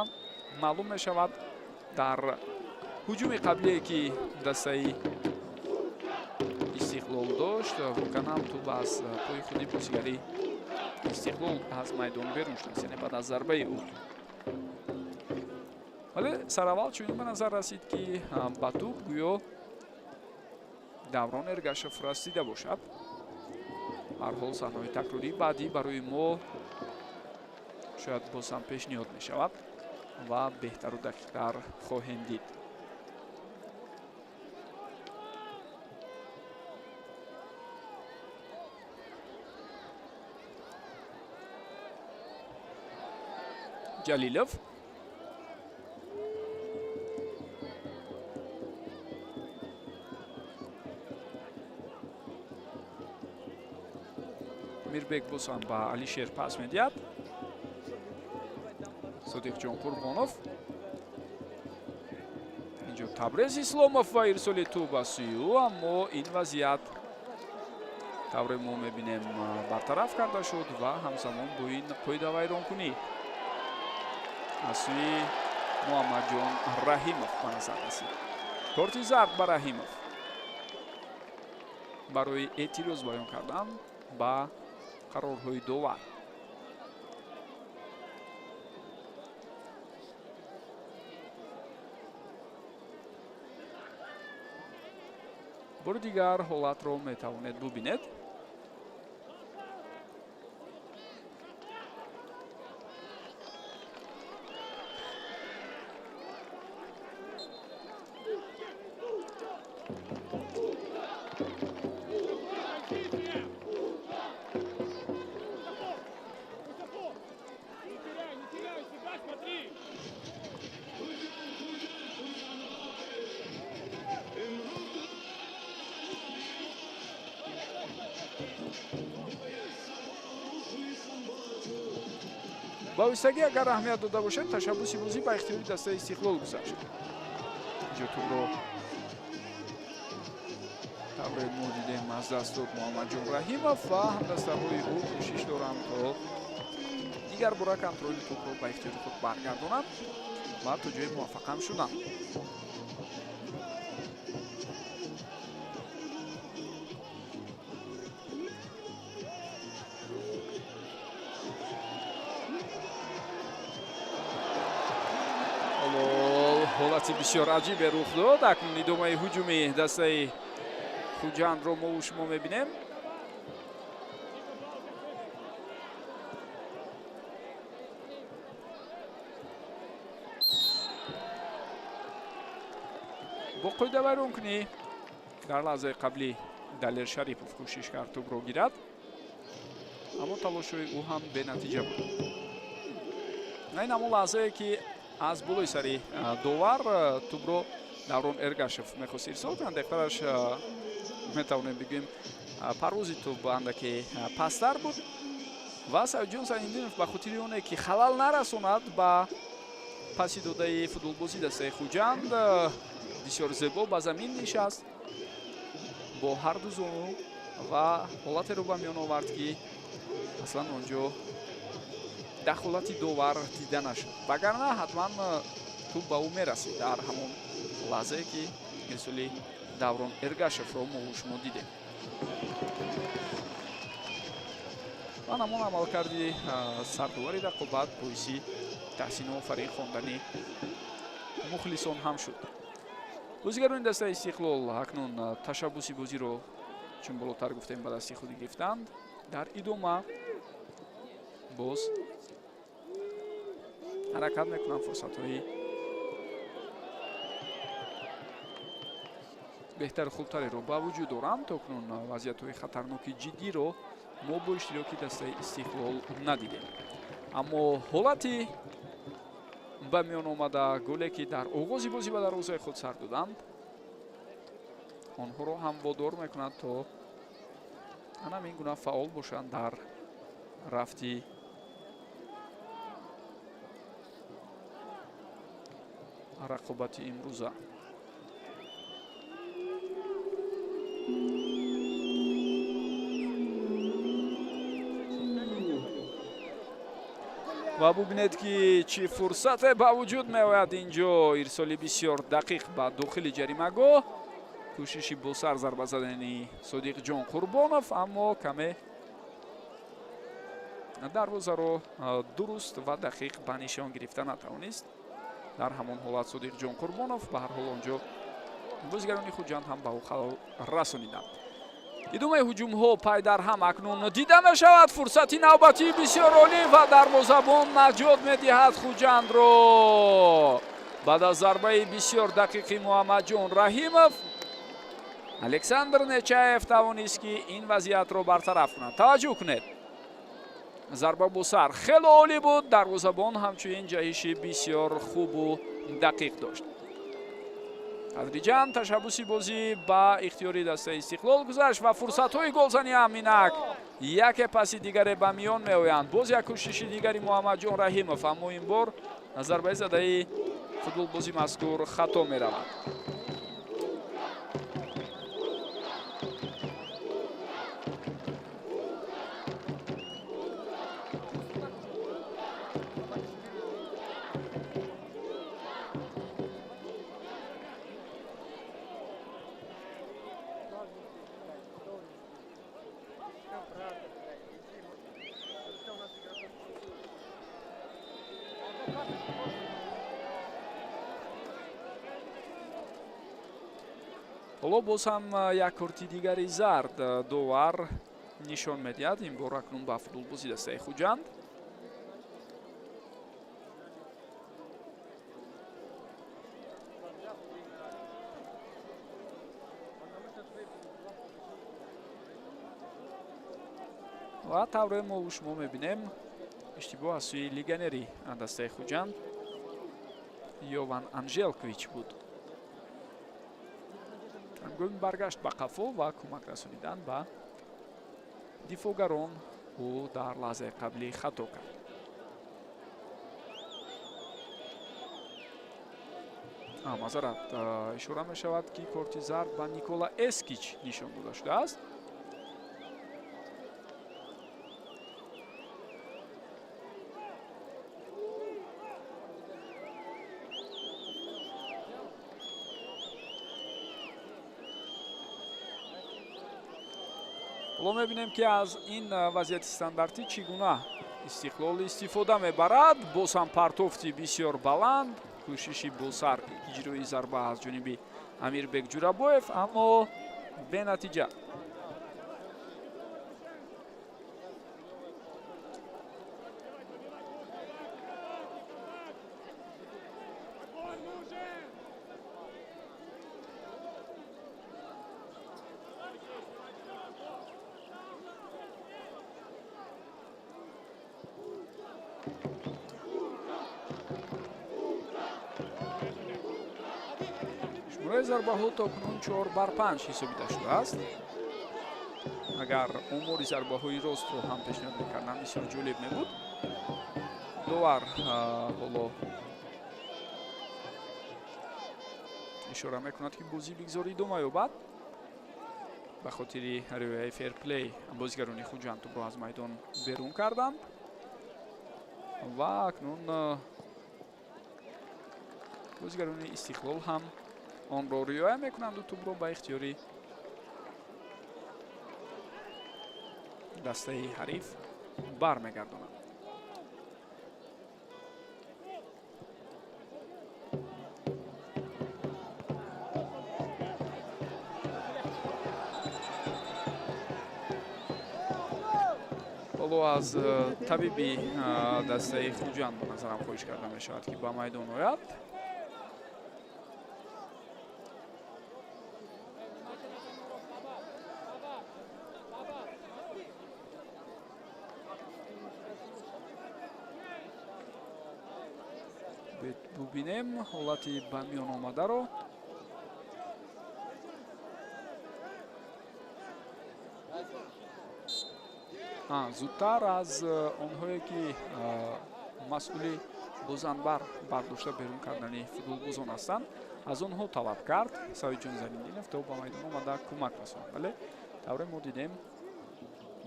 маълум мешавад, дар ҳуҷуми қаблие, ки дастаи Истиқлол дошт, воқеан ҳам тӯб аз пои худи бозигари Истиқлол аз майдон берун шудааст, яъне баъд аз зарбаи ӯ. Вале сараввал чунин ба назар расид, ки ба тӯб гӯё Даврон Эргашев расида бошад. Ҳар ҳол, саҳнаҳои такрории баъдӣ барои мо шояд боз ҳам пешниҳод мешавад ва беҳтару дақиқтар хоҳем дид. Ҷалилов. Мирбек боз ҳам ба Алишер пас медиҳад. Содиқҷон Қурбонов. Инҷо Табрез Исломов ва ирсоли тӯб ба сӯи ӯ, аммо ин вазъият, тавре мо мебинем, бартараф карда шуд ва ҳамзамон бо ин қоидавайронкунӣ аз сӯи Муҳаммадҷон Раҳимов ба назар расид. Корти зард ба Раҳимов барои эътироз баён кардан ба қарорҳои довар. Бори дигар ҳолатро метавонед бубинед. Ба оҳистагӣ агар аҳамият дода бошед, ташаббуси бозӣ ба ихтиёри дастаи Истиқлол гузашт. Инҷо тӯбро, тавре мо дидем, аз даст дод Муҳаммадҷон Раҳимов ва ҳамдастаҳои ӯ кӯшиш доранд, то дигар бора контроли тӯбро ба ихтиёри худ баргардонанд ва то ҷое муваффақам шуданд. Ҳолати бисёр аҷибе рух дод. Акнун идомаи ҳуҷуми дастаи Хуҷандро мову шумо мебинем. Бо қоидавайронкунӣ дар лаҳзаи қаблӣ Далер Шарипов кӯшиш кард тӯбро гирад, аммо талошҳои ӯ ҳам бенатиҷа буд. На ин ҳамон лаҳзае, ки аз болои сари довар тӯбро Даврон Эргашев мехост ирсол кунад, дақиқтараш метавонем бигӯем, парвози тӯб андаке пасттар буд ва Саидҷон Сайниндинов ба хотири оне, ки халал нарасонад ба паси додаи футболбози дастаи Хуҷанд, бисёр зебо ба замин нишаст бо ҳарду зону ва ҳолатеро ба миён овард, ки Аслан он ҷо дахолати довар дида нашуд, вагарна ҳатман тӯб ба ӯ мерасид дар ҳамон лаҳзае ки ирсоли Даврон Эргашевро мо шумо дидем. Ва ҳамон амалкарди сардовари рақобат боиси таҳсину офарин хондани мухлисон ҳам шуд. Бозигарони дастаи Истиқлол акнун ташаббуси бозиро, чун болотар гуфтем, ба дасти худ гирифтанд. Дар идома боз ҳаракат мекунанд фурсатҳои беҳтару хубтареро ба вуҷуд доранд. То кунун вазъиятҳои хатарноки ҷиддиро мо бо иштироки дастаи Истиқлол надидем, аммо ҳолати ба миён омада голе ки дар оғози бозӣ ба дарвозаи худ сар доданд, онҳоро ҳам водор мекунад то ана ин гуна фаъол бошанд дар рафти рақобати имрӯза. Ва бубинед ки чӣ фурсате ба вуҷуд меояд инҷо. Ирсоли бисёр дақиқ ба дохили ҷаримагоҳ, кӯшиши бо сар зарба задани Содиқҷон Қурбонов, аммо каме дарвозаро дуруст ва дақиқ ба нишон гирифта натавонист. Дар ҳамон ҳолат Содиқҷон Қурбонов, ба ҳар ҳол онҷо бозигарони Хуҷанд ҳам ба ӯ халал расониданд. Идомаи ҳуҷумҳо пай дар ҳам акнун дида мешавад. Фурсати навбатии бисёр олӣ ва дарвозабон наҷот медиҳад Хуҷандро. Баъд аз зарбаи бисёр дақиқи Муҳаммадҷон Раҳимов, Александр Нечаев тавонист ки ин вазъиятро бартараф кунад. Таваҷҷӯҳ кунед, зарба бо сар хеле олӣ буд, дарвозабон ҳамчунин ҷаҳиши бисёр хубу дақиқ дошт. Тадриҷан ташаббуси бозӣ ба ихтиёри дастаи Истиқлол гузашт ва фурсатҳои голзанӣ ҳам инак яке паси дигаре ба миён меоянд. Боз як кӯшиши дигари Муҳаммадҷон Раҳимов, аммо ин бор зарбаи задаи футболбози мазкур хато меравад. Ҳоло боз ҳам як корти дигари зард довар нишон медиҳад. Ин бор акнун ба футболбози дастаи Хуҷанд. Ва тавре мо шумо мебинем, иштибоҳ аз сӯи легионери дастаи Хуҷанд Йован Анжелкович буд. Ҳангоми баргашт ба қафо ва кӯмак расонидан ба дифоъгарон ӯ дар лаҳзаи қаблӣ хато кард. Мазарат, ишора мешавад ки корти зард ба Никола Эскич нишон дода шудааст. Ҳоло мебинем ки аз ин вазъияти стандартӣ чӣ гуна Истиқлол истифода мебарад. Боз ҳам партофти бисёр баланд, кӯшиши босар иҷрои зарба аз ҷониби Амирбек Ҷурабоев, аммо бенатиҷа. Шумораи зарбаҳо то кунун 4-5 ҳисобида шудааст. Агар омори зарбаҳои ростро ҳам пешниҳод мекардам, бисёр ҷолиб мебуд. Довар ҳоло ишора мекунад ки бозӣ бигзор идома ёбад. Ба хотири риояи ферплей бозигарони Хуҷанд тӯбро аз майдон берун карданд ва акнун бозигарони Истиқлол ҳам онро риоя мекунанду тӯбро ба ихтиёри дастаи ҳариф бармегардонанд. Ҳоло аз табиби дастаи Хуҷанд ба назарам хоҳиш карда мешавад, ки ба майдон ояд. Бубинем ҳолати ба миён омадаро. Зудтар аз онҳое ки масъули бозанбар бардошта берун кардани футболбозон ҳастанд, аз онҳо талаб кард Саидҷон Заминдинов то ба майдон омада кӯмак расонад, вале тавре мо дидем,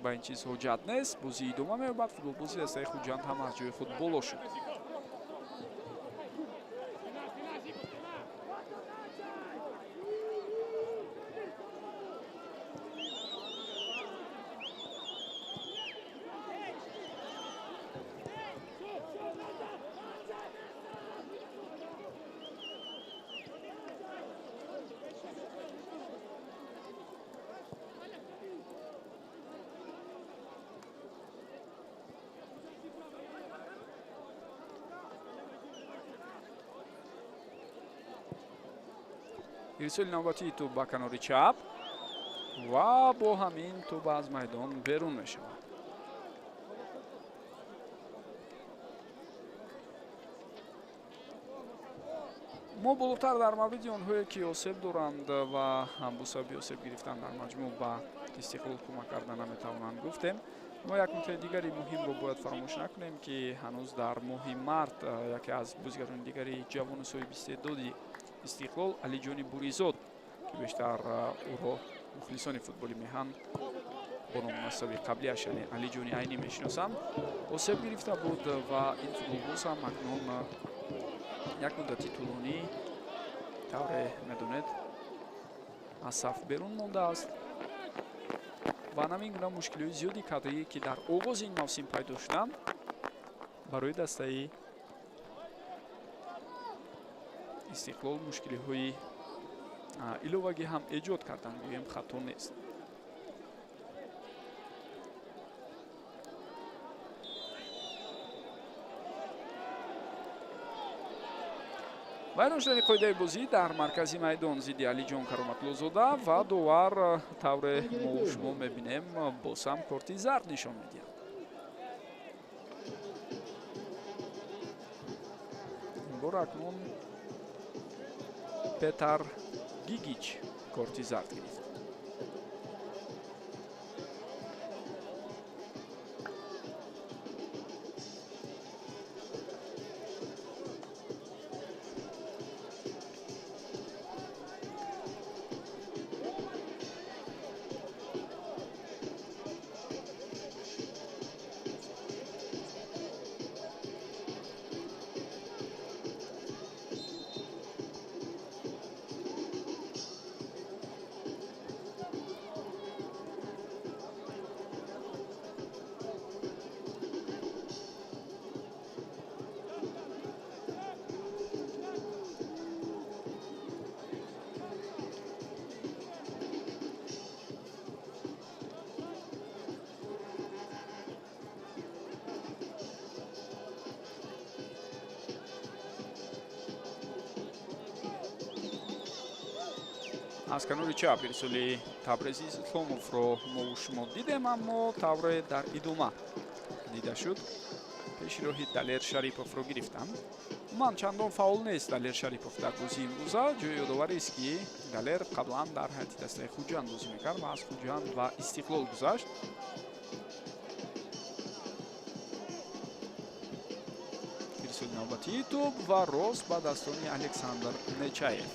ба ин чиз ҳоҷат нест. Бозӣ идома меёбад. Футболбози дастаи Хуҷанд ҳам аз ҷои худ боло шуд. Ирсоли навбатии тӯб ба канори чап ва бо ҳамин тӯб аз майдон берун мешавад. Мо болотар дар мавриди онҳое ки осеб доранд ва бо сабаби осеб гирифтан дар маҷмӯъ ба Истиқлол кӯмак карда наметавонанд гуфтем. Мо як нуктаи дигари муҳимро бояд фаромӯш накунем, ки ҳанӯз дар моҳи март яке аз бозигарони дигари ҷавону соҳиби истеъдоди Истиқлол, Алиҷони Буризод, ки бештар ӯро мухлисони футболи меҳан бо ному насаби қаблиаш, яъне Алиҷони Айнӣ мешиносанд, осеб гирифта буд ва ин футболбоз ҳам акнун як муддати тӯлонӣ, тавре медонед, аз саф берун мондааст ва ҳамин гуна мушкилиҳои зиёди кадрӣ, ки дар оғози ин мавсим пайдо шуданд, барои дастаи Истиқлол мушкилиҳои иловагӣ ҳам эҷод карданд, гӯем хато нест. Вайрон шудани қоидаи бозӣ дар маркази майдон зидди Алиҷон Кароматлозода ва довар, тавре мо шумо мебинем, боз ҳам корти зард нишон медиҳад. Ин бор акнун Петар Гигич корти зард гирифт. Аз канори чап ирсоли Табрези Исломовро мо шумо дидем, аммо тавре дар идома дида шуд, пеши роҳи Далер Шариповро гирифтанд. Ман чандон фаъол нест Далер Шарипов дар бозии имрӯза. Ҷои ёдоварист, ки Далер қаблан дар ҳайати дастаи Хуҷанд бозӣ мекард ва аз Хуҷанд ба Истиқлол гузашт. Ирсоли навбатии тӯб ва рост ба дастони Александр Нечаев.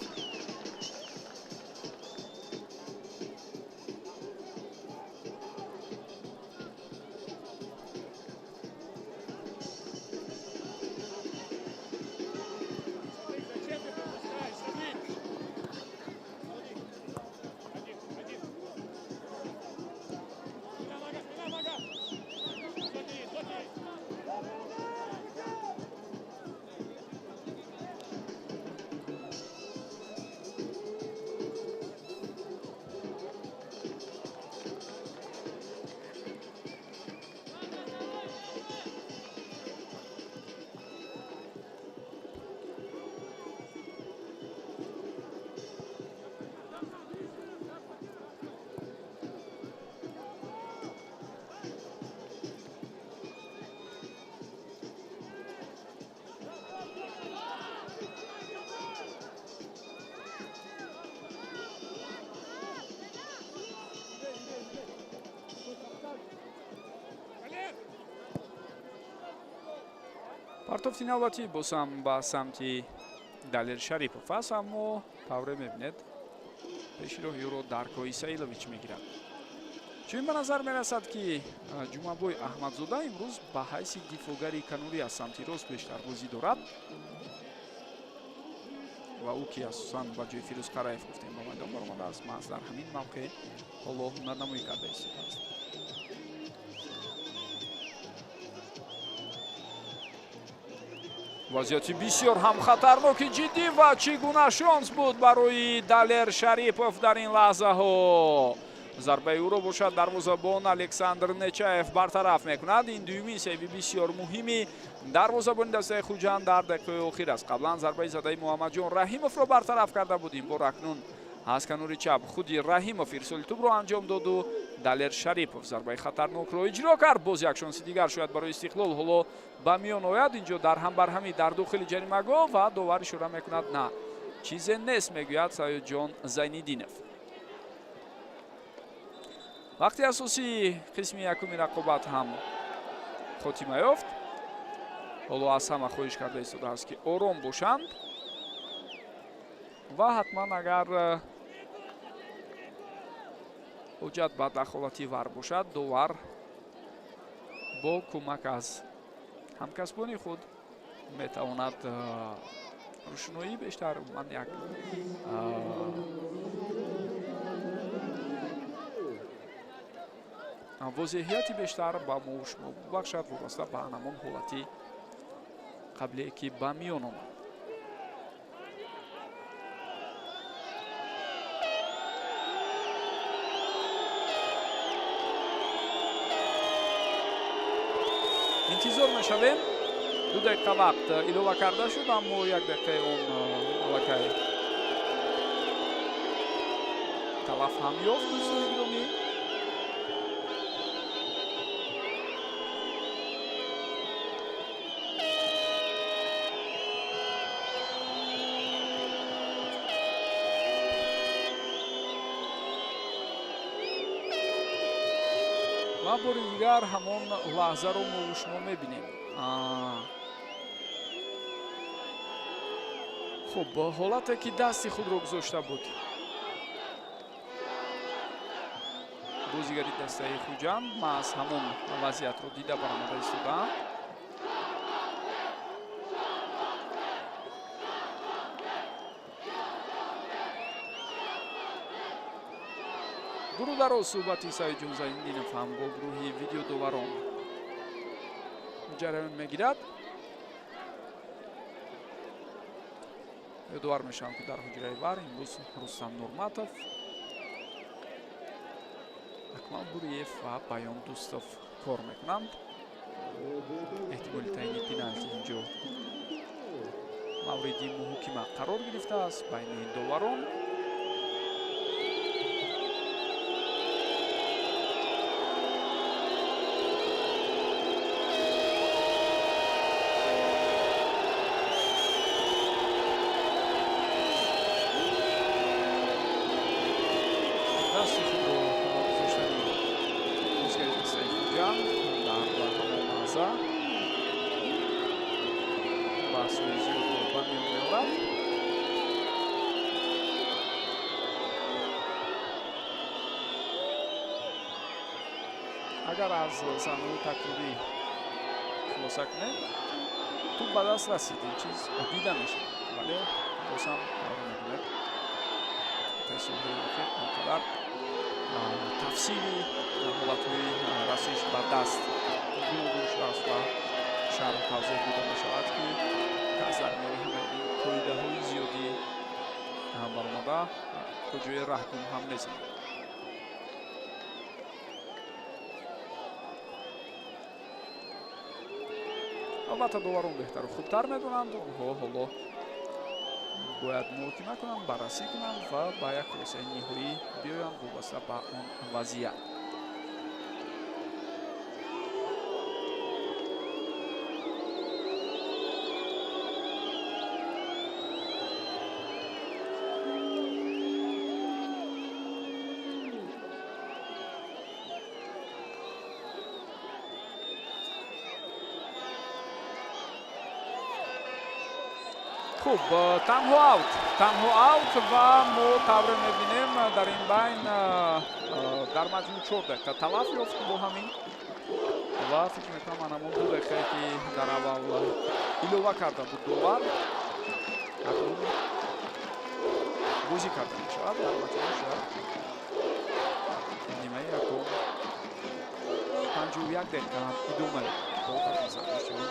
Партофти навбатӣ боз ҳам ба самти Далер Шарипов аст, аммо тавре мебинед, пеши роҳи ӯро Дарко Исаилович мегирад. Чунин ба назар мерасад, ки Ҷумъабой Аҳмадзода имрӯз ба ҳайси дифоъгари канорӣ аз самти рост бештар бозӣ дорад ва ӯ, ки асосан ба ҷои Фирӯз Қараев гуфтем ба майдон баромадааст, маҳз дар ҳамин мавқеъ ҳоло ҳунарнамоӣ карда истодааст. Вазъияти бисёр ҳам хатарноки ҷиддӣ ва чӣ гуна шонс буд барои Далер Шарипов дар ин лаҳзаҳо. Зарбаи ӯро бошад дарвозабон Александр Нечаев бартараф мекунад. Ин дуюмин сейви бисёр муҳими дарвозабони дастаи Хуҷанд дар дақиқаи охир аст. Қаблан зарбаи задаи Муҳаммадҷон Раҳимовро бартараф карда буд. Ин бор акнун аз канори чап худи Раҳимов ирсоли тӯбро анҷом доду Далер Шарипов зарбаи хатарнокро иҷро кард. Боз як шонси дигар шояд барои Истиқлол ҳоло ба миён ояд. Инҷо дар ҳамбарҳамӣ дар дохили ҷаримагоҳ ва довар ишора мекунад, на, чизе нест, мегӯяд Саёдҷон Зайниддинов. Вақти асосии қисми якуми рақобат ҳам хотима ёфт. Ҳоло аз ҳама хоҳиш карда истодааст, ки ором бошанд ва ҳатман агар ҳуҷҷат ба дахолати ВАР бошад, довар бо кӯмак аз ҳамкасбони худ метавонад рӯшноӣ бештар, ман як возеҳияти бештар ба мо шумо бубахшад вобаста ба ҳамон ҳолати қаблие, ки ба миён омад. Интизор мешавем. 2 дақиқа вақт илова карда шуд, аммо 1 дақиқаи он аллакай талаф ҳам ёфт, дӯстони гиромӣ. Ва бори дигар ҳамон лаҳзаро мо шумо мебинем. Хуб, ҳолате ки дасти худро гузошта буд бозигари дастаи Хуҷанд, маҳз ҳамон вазъиятро дида баромада истодаам. Дуру дароз суҳбати Саидҷон Зайниддинов ҳам бо гурӯҳи видеодоварон ҷараён мегирад. Ёдовар мешавам, ки дар ҳуҷраи ВАР имрӯз Рустам Нурматов, Акмал Буриев ва Баён Дӯстов кор мекунанд. Эҳтимоли таъини пеналти инҷо мавриди муҳокима қарор гирифтааст байни доварон. Дасти худро гузоштани бозигари дастаи Хуҷанд дар ҳамон лаҳза баҳсҳои зиёдро ба миён меорад. Агар аз саҳнаҳои такрорӣ хулоса кунем, тӯб ба даст расид, ин чиз дида мешавад, вале боз ҳам тавре мебинед, солҳои охир он қадар тафсири ҳолатҳои расиш ба даст гуногун шудааст ва шарҳу тавзеҳ дода мешавад, ки кас дар миёни ҳамаи ин қоидаҳои зиёдӣ баромада то ҷои раҳгум ҳам мезанад. Албатта, доварон беҳтару хубтар медонанд. Онҳо ҳоло бояд муҳокима кунанд, баррасӣ кунанд ва ба як хулосаи ниҳоӣ биёянд вобаста ба он вазъият. Хуб, танҳо аут, танҳо аут ва мо тавре мебинем дар ин байн дар маҷмӯъ 4 дақиқа талаф ёфт бо ҳамин ва фикр мекунам ан ҳамон 2 дақиқае ки дар аввал илова карда буд довар акнун бозӣ карда мешавад. Дар маҷмӯъ шояд нимаи якум 51 дақиқа ҳам идома ёфт бо дар назар доштани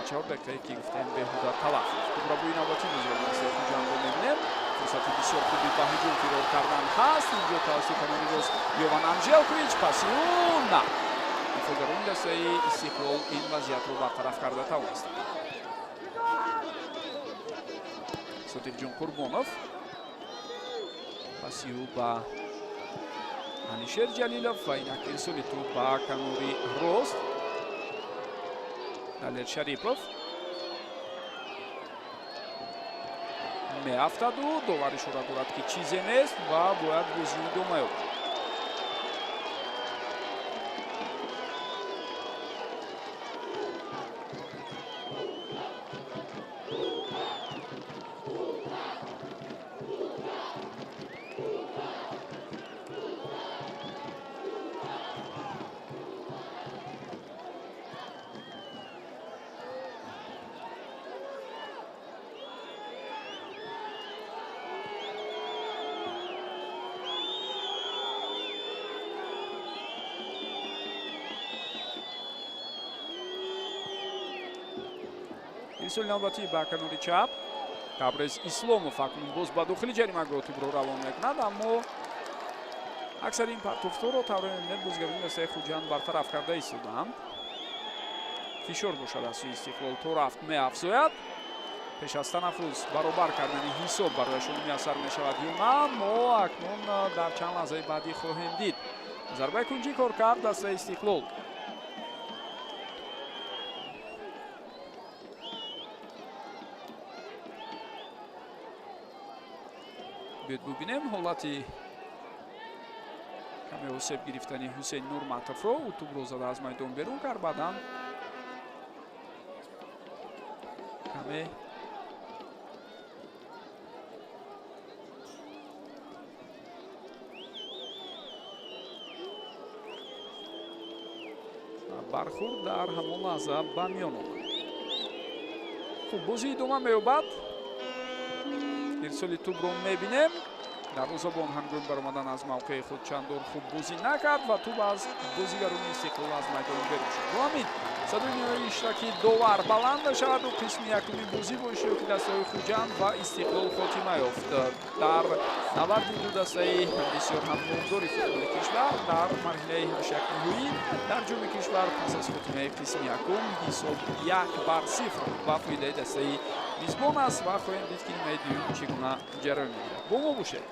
4 дақиқае ки гуфтем беҳуда талаф ёфт. Тӯбрабӯи навбатӣ бозиро дастаи Хуҷандро мебинем. Фурсати бисёр хуби ба ҳуҷум фирор кардан ҳаст. Инҷо тавассути канори рост Йован Анжелкович, паси ӯ на. Дифоъгарони дастаи Истиқлол ин вазъиятро бартараф карда тавонистанд. Содиқҷон Қурбонов паси ӯ ба Алишер Ҷалилов ва инак ирсоли тӯб ба канори рост. Далер Шарипов меафтаду довар ишора дорад, ки чизе нест ва бояд бозӣ идома ёбад. Ирсоли навбатӣ ба канори чап. Табрез Исломов акнун боз ба дохили ҷаримагоҳ тӯбро равон мекунад, аммо аксари ин партофторо тавре мебинед бозигарони дастаи Хуҷанд бартараф карда истодаанд. Фишор бошад аз сӯи Истиқлол то рафт меафзояд. Пеш аз танаффус баробар кардани ҳисоб барояшон муяссар мешавад ё на, мо акнун дар чанд лаҳзаи баъдӣ хоҳем дид. Зарбаи кунҷӣ кор кард дастаи Истиқлол. Биёед бубинем ҳолати каме осеб гирифтани Ҳусейн Нурматовро. Ӯ тӯбро зада аз майдон берун кард, баъдан каме бархӯрд дар ҳамон лаҳза ба миён омад. Хуб, бозӣ идома меёбад. Ирсоли тӯбро мебинем. Дарвозабон ҳангоми баромадан аз мавқеи худ чандон хуб бозӣ накард ва тӯб аз бозигарони Истиқлол аз майдон берун шуд. Бо ҳамин садои ниҳоии иштироки довар баланд мешаваду қисми якуми бозӣ бо иштироки дастаҳои Хуҷанд ва Истиқлол хотима ёфт. Дар наварди ду дастаи бисёр ҳам номдори футболи кишвар дар марҳилаи ҳаштякниҳоӣ дар ҷоми кишвар пас аз хотимаи қисми якум ҳисоб 1-0 ба фоидаи дастаи мизбон аст ва хоҳем дид, ки нимаи дуюм чӣ гуна ҷараён мегирад. Бо мо бошед.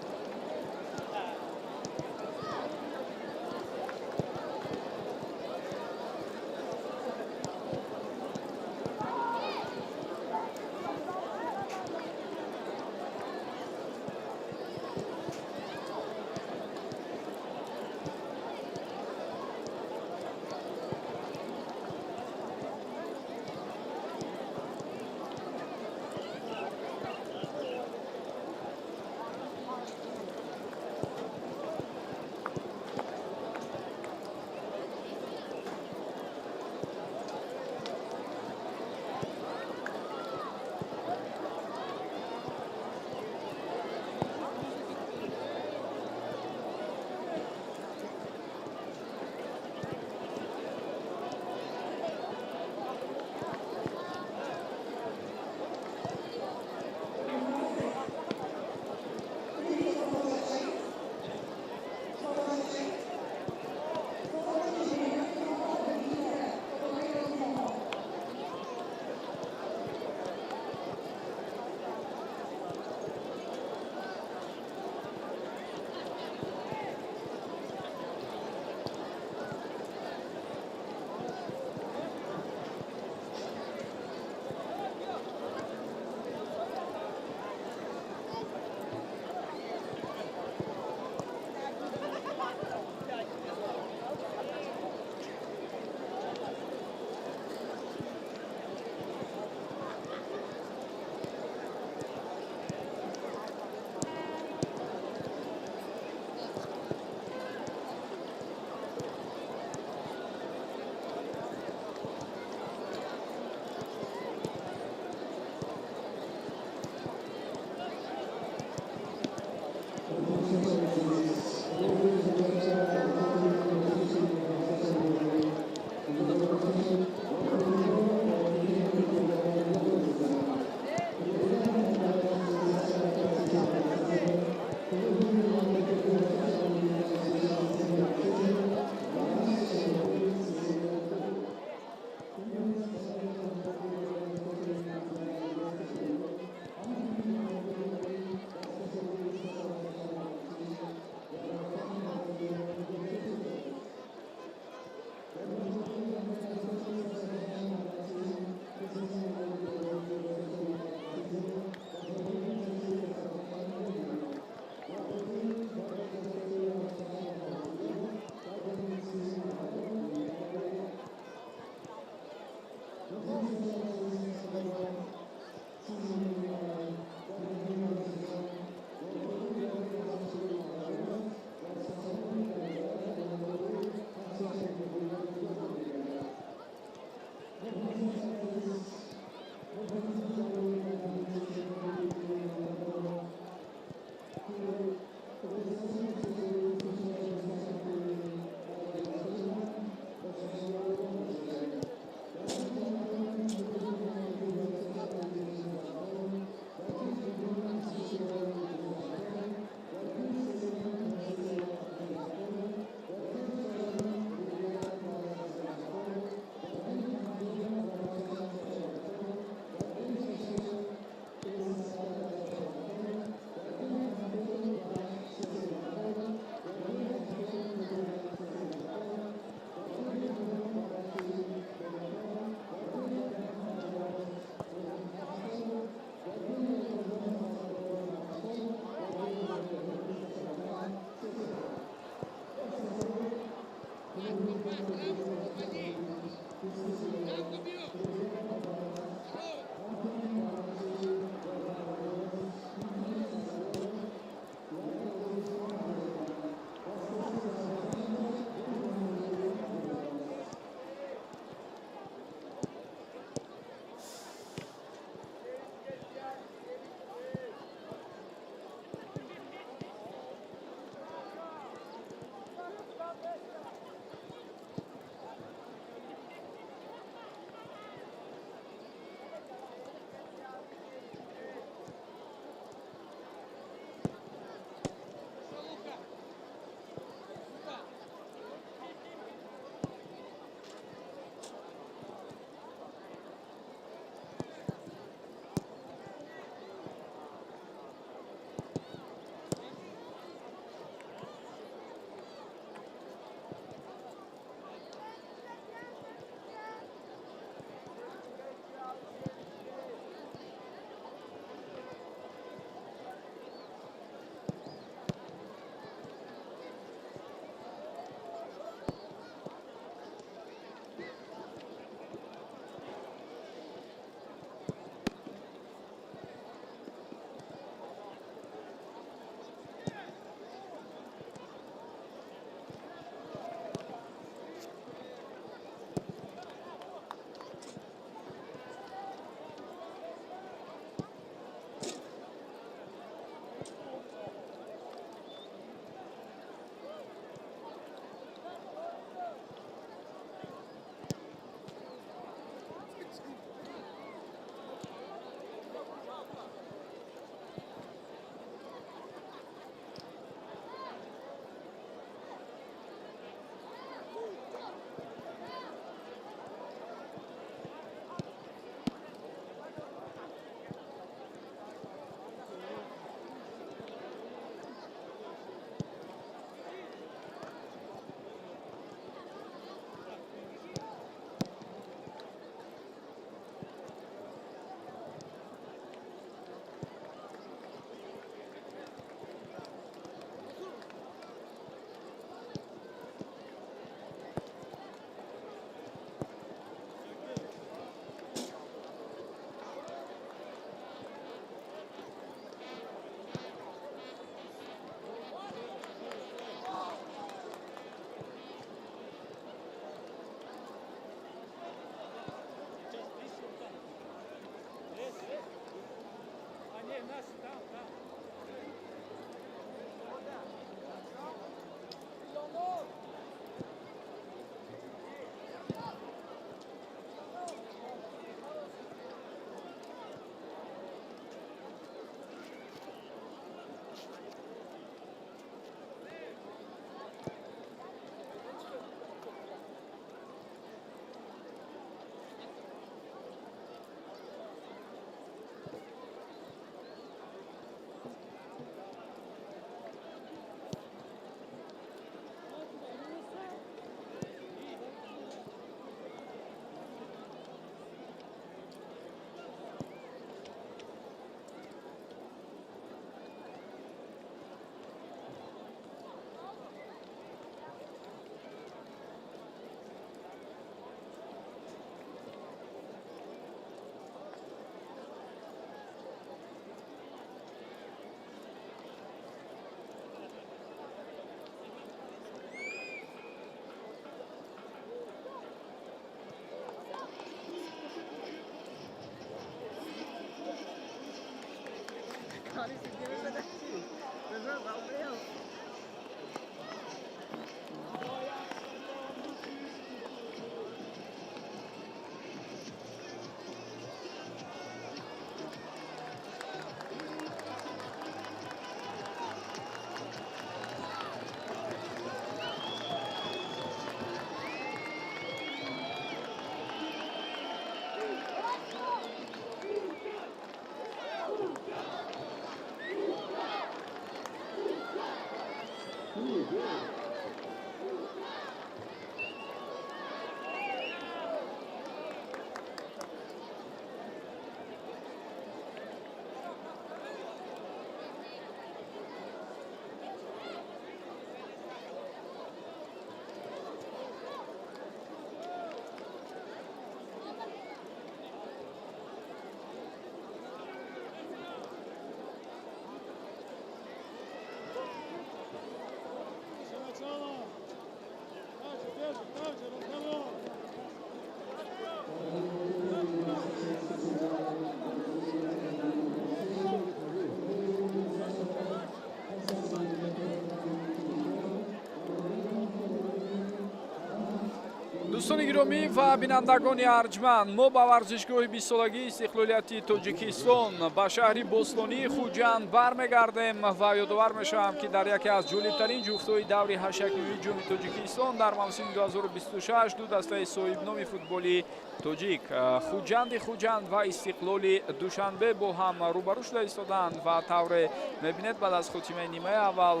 Дӯстони гиромӣ ва бинандагони арҷманд, мо ба варзишгоҳи 20-солагии истиқлолияти Тоҷикистон ба шаҳри бостонии Хуҷанд бармегардем ва ёдовар мешавам, ки дар яке аз ҷолибтарин ҷуфтҳои даври ҳаштякниҳои ҷоми Тоҷикистон дар мавсими 2026 ду дастаи соҳибноми футболи тоҷик Хуҷанди Хуҷанд ва Истиқлоли Душанбе бо ҳам рӯбарӯ шуда истодаанд ва тавре мебинед, баъд аз хотимаи нимаи аввал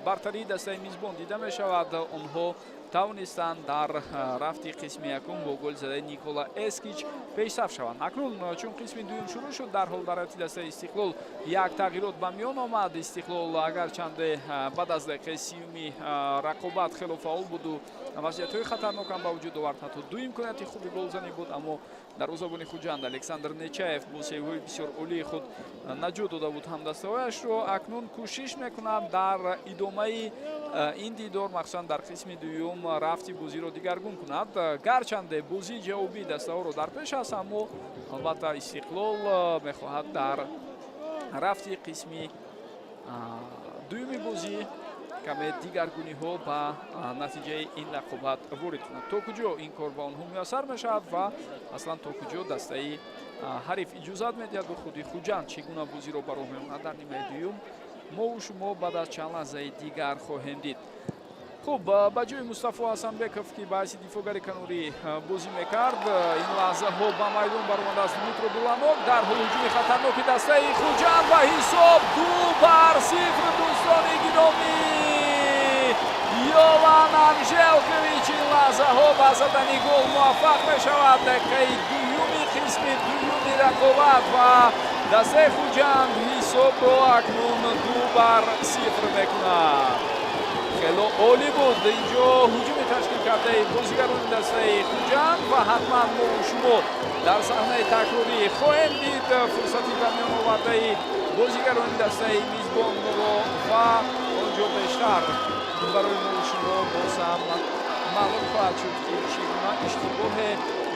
бартарии дастаи мизбон дида мешавад. Онҳо тавонистанд дар рафти қисми якум бо гол задаи Никола Эскич пешсаф шаванд. Акнун чун қисми дуюм шурӯъ шуд, дар ҳол дар ҳайати дастаи Истиқлол як тағйирот ба миён омад. Истиқлол агарчанде баъд аз дақиқаи 30-уми рақобат хело фаъол буду вазъиятҳои хатарнок ҳам ба вуҷуд овард, ҳатто ду имконияти хуби голзанӣ буд, аммо дарвозабони Хуҷанд Александр Нечаев бо сейвҳои бисёр олии худ наҷот дода буд ҳамдастаҳояшро. Акнун кӯшиш мекунад дар идомаи ин дидор, махсусан дар қисми дуюм, рафти бозиро дигаргун кунад. Гарчанде бозии ҷавобии дастаҳоро дар пеш аст, аммо албатта Истиқлол мехоҳад дар рафти қисми дуюми бозӣ каме дигаргуниҳо ба натиҷаи ин рақобат ворид кунад. То куҷо ин кор ба онҳо муяссар мешавад ва аслан то куҷо дастаи ҳариф иҷозат медиҳаду худи Хуҷанд чӣ гуна бозиро ба роҳ мемонад дар нимаи дуюм, мову шумо баъд аз чанд лаҳзаи дигар хоҳем дид. Хуб, ба ҷои Мустафо Ҳасанбеков, ки ба ҳайси дифоъгари канорӣ бозӣ мекард, ин лаҳзаҳо ба майдон баромадааст Дмитро Буланок. Дар ҳол ҳуҷуми хатарноки дастаи Хуҷанд ва ҳисоб 2-0. Дӯстони гиромӣ, Йован Анжелкович ин лаҳзаҳо ба задани гол муваффақ мешавад. Дақиқаи дуюми қисми дуюми рақобат ва дастаи Хуҷанд ҳисобро акнун 2-0 мекунад. Хело олӣ буд инҷо ҳуҷуми ташкил кардаи бозигарони дастаи Хуҷанд ва ҳатман мо шумо дар саҳнаи такрорӣ хоҳем дид фурсати ба миён овардаи бозигарони дастаи мизбонро ва он ҷо бештар барои мо шумо боз ҳам маълум хоҳад шуд, ки чӣ гуна иштибоҳе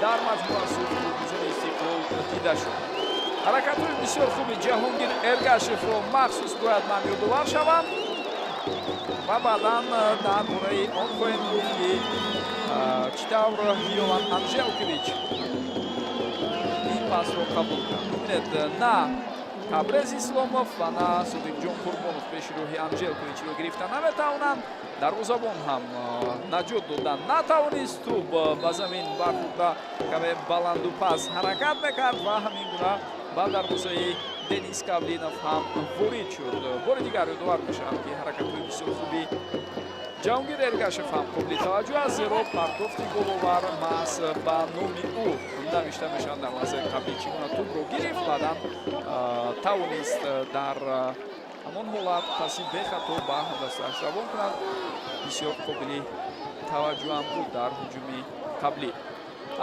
дар маҷмӯа суфи бозии Истиқлол дида шуд. Ҳаракатҳои бисёр хуби Ҷаҳонгир Эргашевро махсус бояд ман ёдовар шавам ва баъдан дар бораи он хоҳем гуфт, ки чӣ тавр Йован Анжелкович ин пасро қабул кард. Бибинед, на Табрез Исломов ва на Содиқҷон Қурбонов пеши роҳи Анжелковичро гирифта наметавонанд. Дарвозабон ҳам наҷот додан натавонист. Тӯб ба замин бархӯрда каме баланду пас ҳаракат мекард ва ҳамин гуна ба дарвозаи Денис Кавлинов ҳам ворид шуд. Бори дигар ёдовар мешавам, ки ҳаракатҳои бисёр хуби Ҷаҳонгир Эргашев ҳам қобили таваҷҷӯҳ аст, зеро партофти головар маҳз ба номи ӯ навишта мешавад. Дар лаҳзаи қаблӣ чӣ гуна тӯбро гирифт, баъдан тавонист дар ҳамон ҳолат паси бехато ба ҳамдастааш равон кунад. Бисёр қобили таваҷҷӯҳам буд дар ҳуҷуми қаблӣ.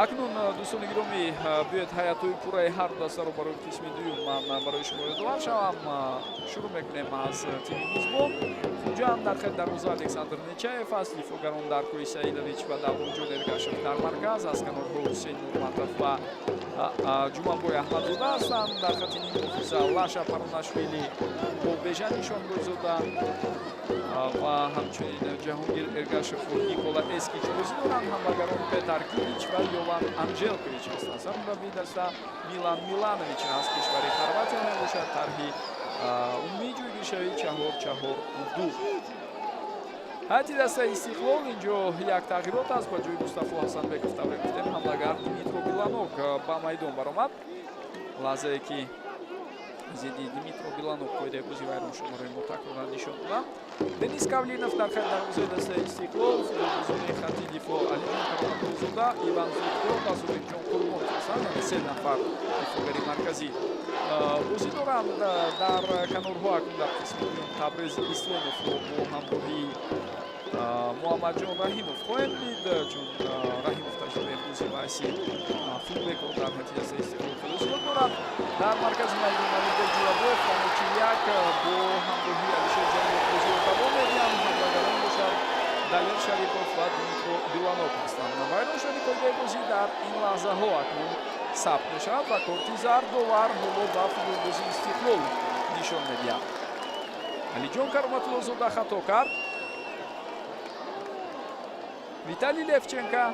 Акнун, дӯстони гиромӣ, биёед ҳайатҳои пурраи ҳар дастаро барои қисми дуюм ман барои шумо ёдовар шавам. Шурӯъ мекунем аз тими мизбон Хуҷанд. Дар хел дарвоза Александр Нечаев аст, дифоъгарон Даркои Саидович ва Давронҷон Эргашев дар марказ, аз канорҳо Ҳусейн Нурматов ва Ҷумабой Аҳмадзода ҳастанд. Дар хати нимҳофиза Лаша Паронашвили бо Бежан Нишонгӯйзода ва ҳамчунин Ҷаҳонгир Эргашев ва Никола Эскич бозӣ доранд. Ҳамлагарон Петар Гигич ва Йован Анжелкович ҳастанд. Сармураббии даста Милан Миланович аз кишвари Хорватия мебошад. Тарҳи умумии ҷойгиршавӣ 4-4-2. Ҳайати дастаи Истиқлол инҷо як тағйирот аст. Ба ҷои Мустафо Ҳасанбеков, тавре гуфтем, ҳамлагар Дмитро Биланок ба майдон баромад. Лаҳзае ки зидди Дмитро Биланок қоидаи бозӣ вайрон шуд, барои мо такроран нишон додам. Денис Кавлинов дар хати дарвозаи дастаи Истиқлол, футболбозони хати дифоъ Алиҷон Кароматуллозода, Иван Зубко ва Зубирҷон Қурбонов ҳастанд, яъне се нафар дифоъгари марказӣ бозӣ доранд. Дар канорҳо акнун дар қисми дуюм Табрез Исломовро бо ҳамроҳии Муҳаммадҷон Раҳимов хоҳем дид, чун Раҳимов таҷрибаи бозӣ ба ҳайси фулбекро дар ҳайати дастаи Истиқлол хеле зиёд дорад. Дар маркази майдон Алибек Ҷӯрабоев ва Ночи 1 бо ҳамроҳии Алишер Ҷамилов бозиро давом медиҳанд. Ҳамлагарон бошад Далер Шарипов ва Дмитро Биланок ҳастанд. Вайрон шудани қоидаи бозӣ дар ин лаҳзаҳо акнун сабт мешавад ва корти зард довар ҳоло ба футболбози Истиқлол нишон медиҳад. Алиҷон Кароматуллозода хато кард. Виталий Левченко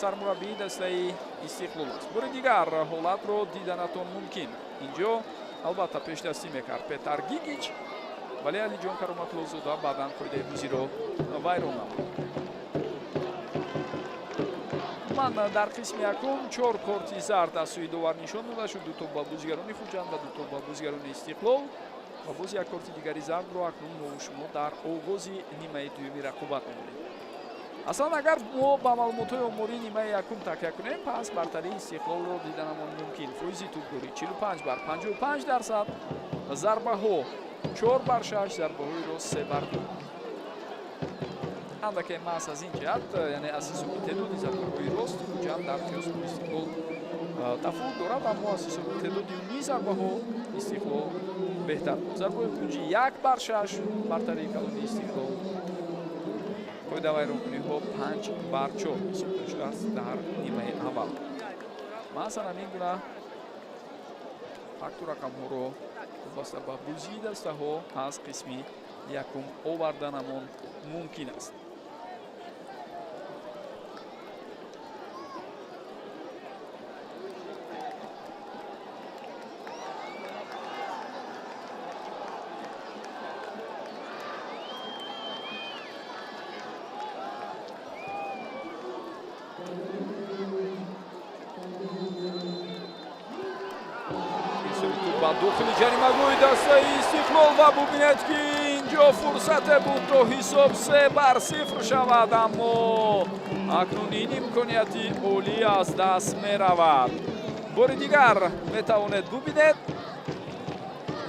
сармураббии дастаи Истиқлол аст. Бори дигар ҳолатро диданатон мумкин. Инҷо албатта пешдастӣ мекард Петар Гигич, вале Алиҷон Кароматуллозода баъдан қоидаи бозиро вайрон намуд. Ман дар қисми якум 4 корти зард аз сӯи довар нишон дода шуд, 2 то ба бозигарони Хуҷанд ва 2 то ба бозигарони Истиқлол ва боз як корти дигари зардро акнун мо шумо дар оғози нимаи дуюми рақобат мебинем. Аслан агар мо ба маълумотҳои омории нимаи якум такя кунем, пас бартарии Истиқлолро диданамон мумкин. Фоизи тӯбдорӣ 45 бар 55%, зарбаҳо 4 бар 6, зарбаҳои рост 3 бар 2. Андаке маҳз аз ин ҷиҳат, яъне аз ҳисоби теъдоди зарбаҳои рост, Хуҷанд дар қиёс бо Истиқлол тафовут дорад, аммо аз ҳисоби теъдоди умумии зарбаҳо Истиқлол беҳтар буд. Зарбаҳои кунҷӣ 1 бар 6, бартарии калони Истиқлол. Қоидавайронкуниҳо 5 бар 4 ҳисоб шудааст дар нимаи аввал. Маҳзан ҳамин гуна факту рақамҳоро вобаста ба бозии дастаҳо аз қисми якум оварданамон мумкин аст. Ба дохили ҷаримагоҳи дастаи Истиқлол ва бубинед, ки инҷо фурсате буд то ҳисоб 3 бар 0 шавад, аммо акнун ин имконияти олӣ аз даст меравад. Бори дигар метавонед бубинед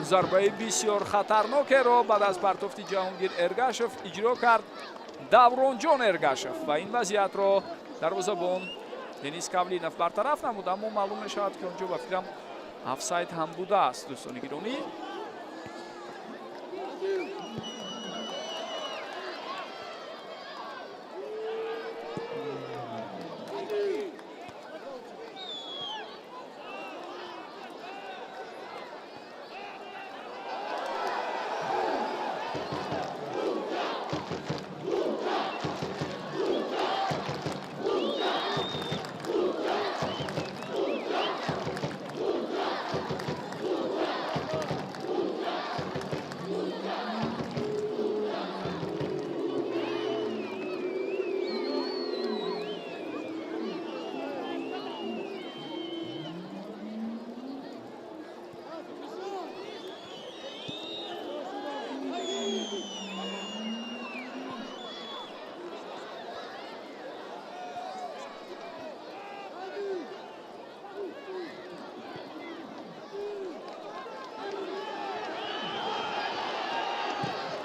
зарбаи бисёр хатарнокеро баъд аз партофти Ҷаҳонгир Эргашев иҷро кард Давронҷон Эргашев ва ин вазъиятро дарвозабон Денис Кавлинов бартараф намуд, аммо маълум мешавад, ки онҷо ба фикрам офсайд ҳам будааст, дӯстони гиромӣ.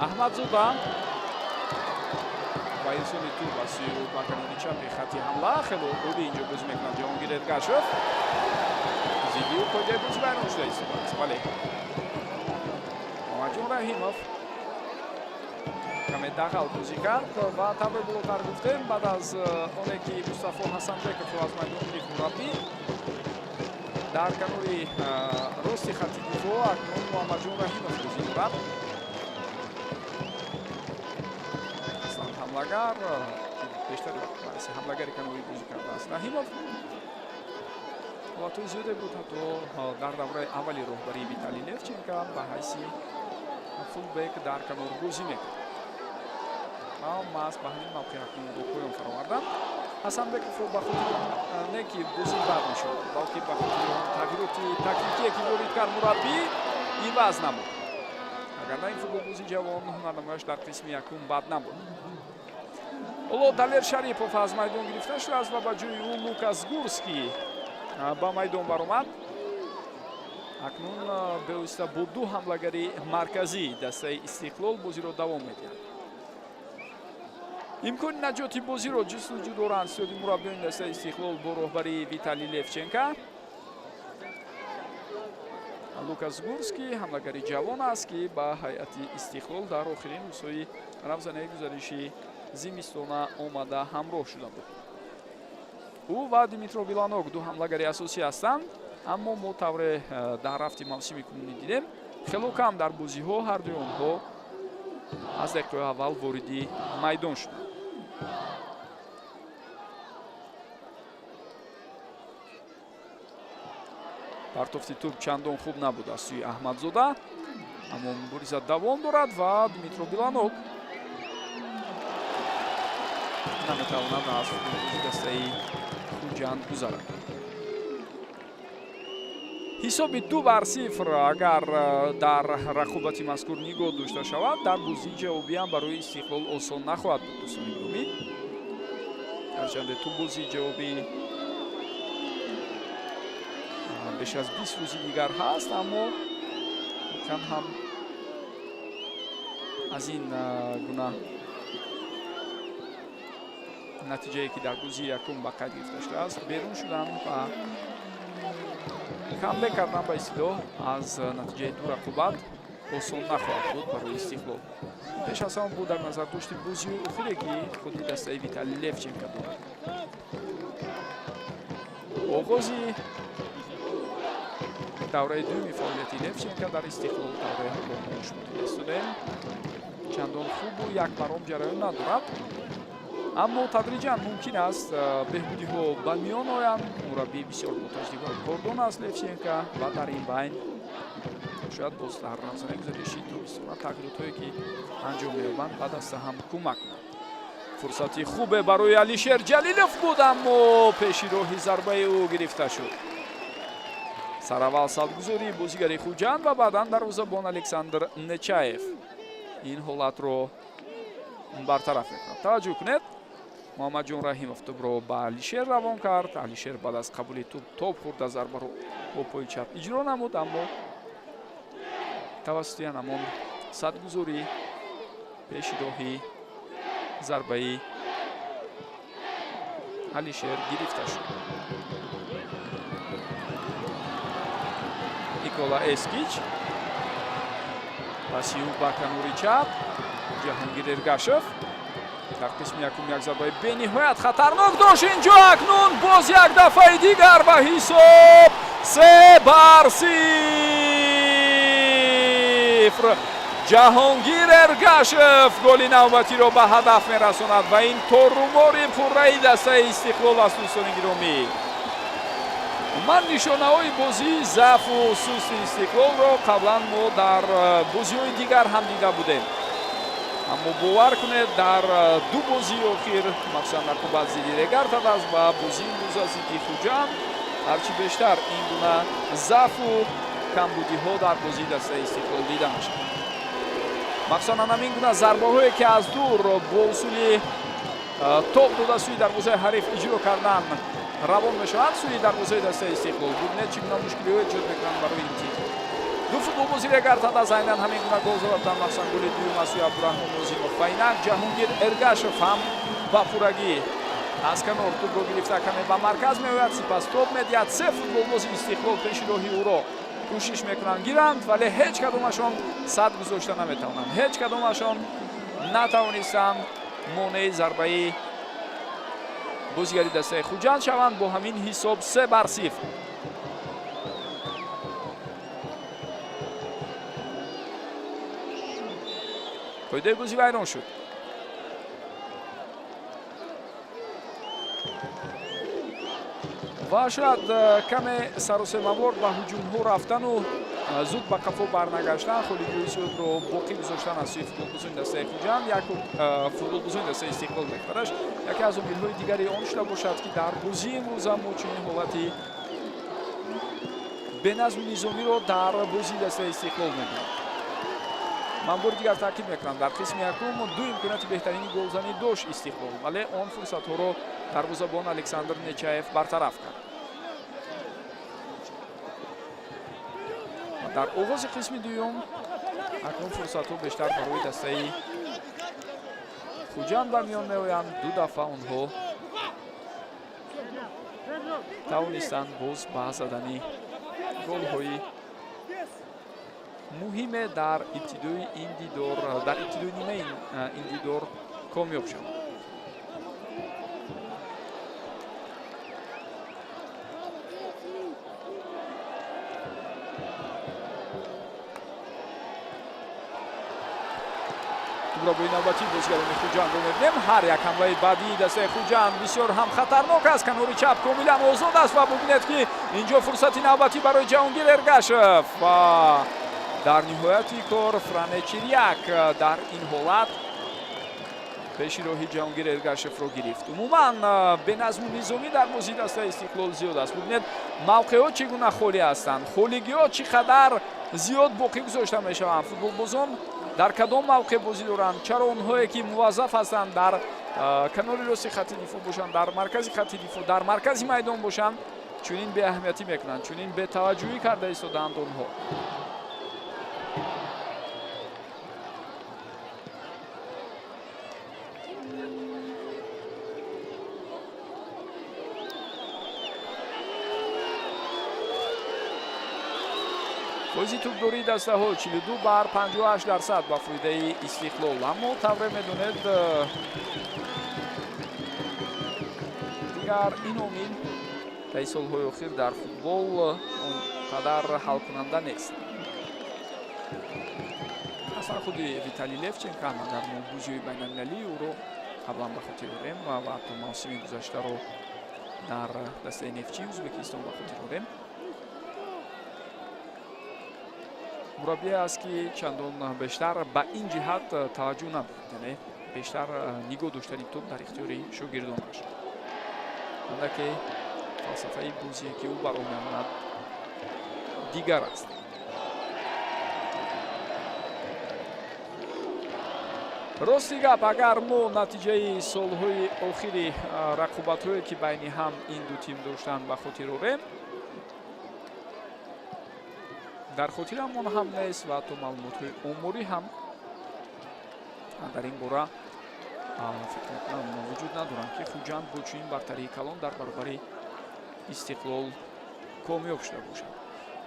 Аҳмадзода ва ирсоли тӯб аз сӯи ба канори чапи хати ҳамла. Хело олӣ инҷо бозӣ мекунад Ҷаҳонгир Эргашев. Зидди ӯ қоидаи бозӣ вайрон шуда истодааст, бале, Муҳаммадҷон Раҳимов каме дағал бозӣ кард ва тавре болотар гуфтем, баъд аз оне ки Мустафо Ҳасанбековро аз майдон гирифт мураббӣ. Дар канори рости хатти дифоъ акнун Муҳаммадҷон Раҳимов бозӣ дорад. Аслан ҳамлагар, ки бештари вақт ба ҳайси ҳамлагари канорӣ бозӣ кардааст Раҳимов. Ҳолатҳои зиёде буд, ҳатто дар давраи аввали роҳбарии Виталий Левченко ба ҳайси фулбек дар канор бозӣ мекард. Ва маҳз ба ҳамин мавқеъ акнун ӯро поён фароварданд. Ҳасанбековро ба хотири не ки бозӣ бад нишон дод, балки ба хотири он тағйироти тактикие, ки ворид кард мураббӣ, иваз намуд. Агар на, ин футболбози ҷавон ҳунарнамояш дар қисми якум бад набуд. Ҳоло Далер Шарипов аз майдон гирифта шудааст ва ба ҷои ӯ Лукас Гурский ба майдон баромад. Акнун бевосита бо ду ҳамлагари марказӣ дастаи Истиқлол бозиро давом медиҳад. Имкони наҷоти бозиро ҷустуҷӯ доранд сиёди мураббиёни дастаи Истиқлол бо роҳбарии Виталий Левченко. Лукас Гурский ҳамлагари ҷавон аст, ки ба ҳайати Истиқлол дар охирин рӯзҳои равзанаи гузариши зимистона омада ҳамроҳ шуда буд. Ӯ ва Димитро Биланок ду ҳамлагари асосӣ ҳастанд, аммо мо тавре дар рафти мавсими кунунӣ дидем, хело кам дар бозиҳо ҳардуи онҳо аз дақиқаи аввал вориди майдон шуданд. Партофти тӯб чандон хуб набуд аз сӯи Аҳмадзода, аммо мубориза давом дорад ва Дмитро Биланок наметавонад аз футболбози дастаи Хуҷанд гузарад. Ҳисоби 2-0 агар дар рақобати мазкур нигоҳ дошта шавад, дар бозии ҷавобиам барои Истиқлол осон нахоҳад буд, дӯстони гиромӣ. Ҳарчанде ту бозии ҷавобӣ беш аз 20 рӯзи дигар ҳаст, аммо воқеан ҳам аз ин гуна натиҷае, ки дар бозии якум ба қайд гирифта шудааст, берун шудан ва камбек кардан ба истилоҳ аз натиҷаи ду рақобат осон нахоҳад буд барои Истиқлол. Пеш аз ҳама бо дар назар дошти бозиҳои охире, ки худи дастаи Виталий Левченко дорад. Оғози давраи дуюми фаъолияти Левченко дар Истиқлол, давраи ҳоло мо шумо дида истодаем, чандон хубу якмаром ҷараён надорад, аммо тадриҷан мумкин аст беҳбудиҳо ба миён оянд. Мураббии бисёр ботаҷрибаи кордон аст Левченко ва дар ин байн шояд боз дар равзанаи гузариши тобистона тағйиротҳое, ки анҷом меёбанд, ба даста ҳам кӯмак кунанд. Фурсати хубе барои Алишер Ҷалилов буд, аммо пеши роҳи зарбаи ӯ гирифта шуд. Сараввал садгузории бозигари Хуҷанд ва баъдан дарвозабон Александр Нечаев ин ҳолатро бартараф мекунад. Таваҷҷӯҳ кунед, Муҳаммадҷон Раҳимов тӯбро ба Алишер равон кард. Алишер баъд аз қабули тӯб тоб хӯрда, зарбаро бо пои чап иҷро намуд, аммо тавассути ҳамон садгузорӣ пеши роҳи зарбаи Алишер гирифта шуд. Никола Эскич, паси ӯ ба канори чап Ҷаҳонгир Эргашев. Дар қисми якум як зарбаи бениҳоят хатарнок дошт инҷо. Акнун боз як дафъаи дигар ба ҳисоб 3-0. Ҷаҳонгир Эргашев голи навбатиро ба ҳадаф мерасонад ва ин торумори пурраи дастаи Истиқлол аст, дӯстони гиромӣ. Ман нишонаҳои бозии заъфу сусти Истиқлолро қаблан мо дар бозиҳои дигар ҳам дида будем, аммо бовар кунед, дар ду бозии охир, махсусан рақобат зидди Регар-ТадАЗ ва бозии имрӯза зидди Хуҷанд, ҳарчи бештар ин гуна заъфу камбудиҳо дар бозии дастаи Истиқлол дида мешавад. Махсусан ҳамин гуна зарбаҳое, ки аз дур бо усули топ дода сӯи дарвозаи ҳариф иҷро кардан равон мешаванд сӯи дарвозаи дастаи Истиқлол, бубинед, чӣ гуна мушкилиҳо эҷод мекунанд барои ин тим. Ду футболбози Регар-ТадАЗ айнан ҳамин гуна гол зада буданд, махсусан голи дуюм аз сӯи Абдураҳмон Нозимов. Ва инак Ҷаҳонгир Эргашев ҳам ба пуррагӣ аз канор тӯбро гирифта, каме ба марказ меояд, сипас топ медиҳад. Се футболбози Истиқлол пеши роҳи ӯро кӯшиш мекунанд гиранд, вале ҳеҷ кадомашон сад гузошта наметавонанд, ҳеҷ кадомашон натавонистанд монеи зарбаи бозигари дастаи Хуҷанд шаванд. Бо ҳамин ҳисоб 3-0. Қоидаи бозӣ вайрон шуд. Ва шояд каме саросемавор ба ҳуҷумҳо рафтану зуд ба қафо барнагаштан холигиҳои зиёдро боқӣ гузоштан аз сӯи футболбозони дастаи Хуҷанд, як футболбозони дастаи Истиқлол беҳтараш, яке аз омилҳои дигари он шуда бошад, ки дар бозии имрӯза мо чунин ҳолати беназму низомиро дар бозии дастаи Истиқлол мебинем. Ман бори дигар таъкид мекунам, дар қисми якум ду имконияти беҳтарини голзанӣ дошт Истиқлол, вале он фурсатҳоро дарвозабон Александр Нечаев бартараф кард. Дар оғози қисми дуюм акнун фурсатҳо бештар барои дастаи Хуҷанд ба миён меоянд. Ду дафъа онҳо тавонистанд боз ба задани голҳои муҳиме дар ибтидои ин дидор, дар ибтидои нимаи ин дидор комёб шаванд. Тӯбро бо навбатии бозигарони Хуҷандро мебинем. Ҳар як ҳамлаи баъдии дастаи Хуҷанд бисёр ҳам хатарнок аст. Канори чап комилан озод аст ва бубинед, ки инҷо фурсати навбатӣ барои Ҷаҳонгир Эргашев ва дар ниҳояти кор Фране Чиряк дар ин ҳолат пеши роҳи Ҷаҳонгир Эргашевро гирифт. Умуман беназму низомӣ дар бозии дастаи Истиқлол зиёд аст. Бубинед, мавқеъҳо чӣ гуна холӣ ҳастанд, холигиҳо чӣ қадар зиёд боқӣ гузошта мешаванд. Футболбозон дар кадом мавқеъ бозӣ доранд? Чаро онҳое ки муваззаф ҳастанд дар канори рости хатти дифоъ бошанд, дар маркази хатти дифоъ, дар маркази майдон бошанд, чунин беаҳамиятӣ мекунанд, чунин бетаваҷҷӯҳӣ карда истодаанд онҳо? Фоизи тӯбдории дастаҳо 42 бар 58% ба фоидаи Истиқлол. Аммо тавре медонед, дигар ин омил таи солҳои охир дар футбол он қадар ҳалкунанда нест. Аслан худи Виталий Левченко ҳам, агар мо бозиҳои байналмилалии ӯро қаблан ба хотир орем ва ҳатто мавсими гузаштаро дар дастаи Нефтчии Ӯзбекистон ба хотир орем, мураббие аст, ки чандон бештар ба ин ҷиҳат таваҷҷӯҳ надорад, яъне бештар нигоҳ доштани тӯб дар ихтиёри шогирдонаш. Андаке фалсафаи бозие, ки ӯ бар роҳ мемонад, дигар аст. Рости гап, агар мо натиҷаи солҳои охири рақобатҳое, ки байни ҳам ин ду тим доштанд, ба хотир орем, дар хотирамон ҳам нест ва ҳатто маълумотҳои оморӣ ҳам дар ин бора, фикр мекунам, вуҷуд надоранд, ки Хуҷанд бо чунин бартарии калон дар баробари Истиқлол комёб шуда бошад.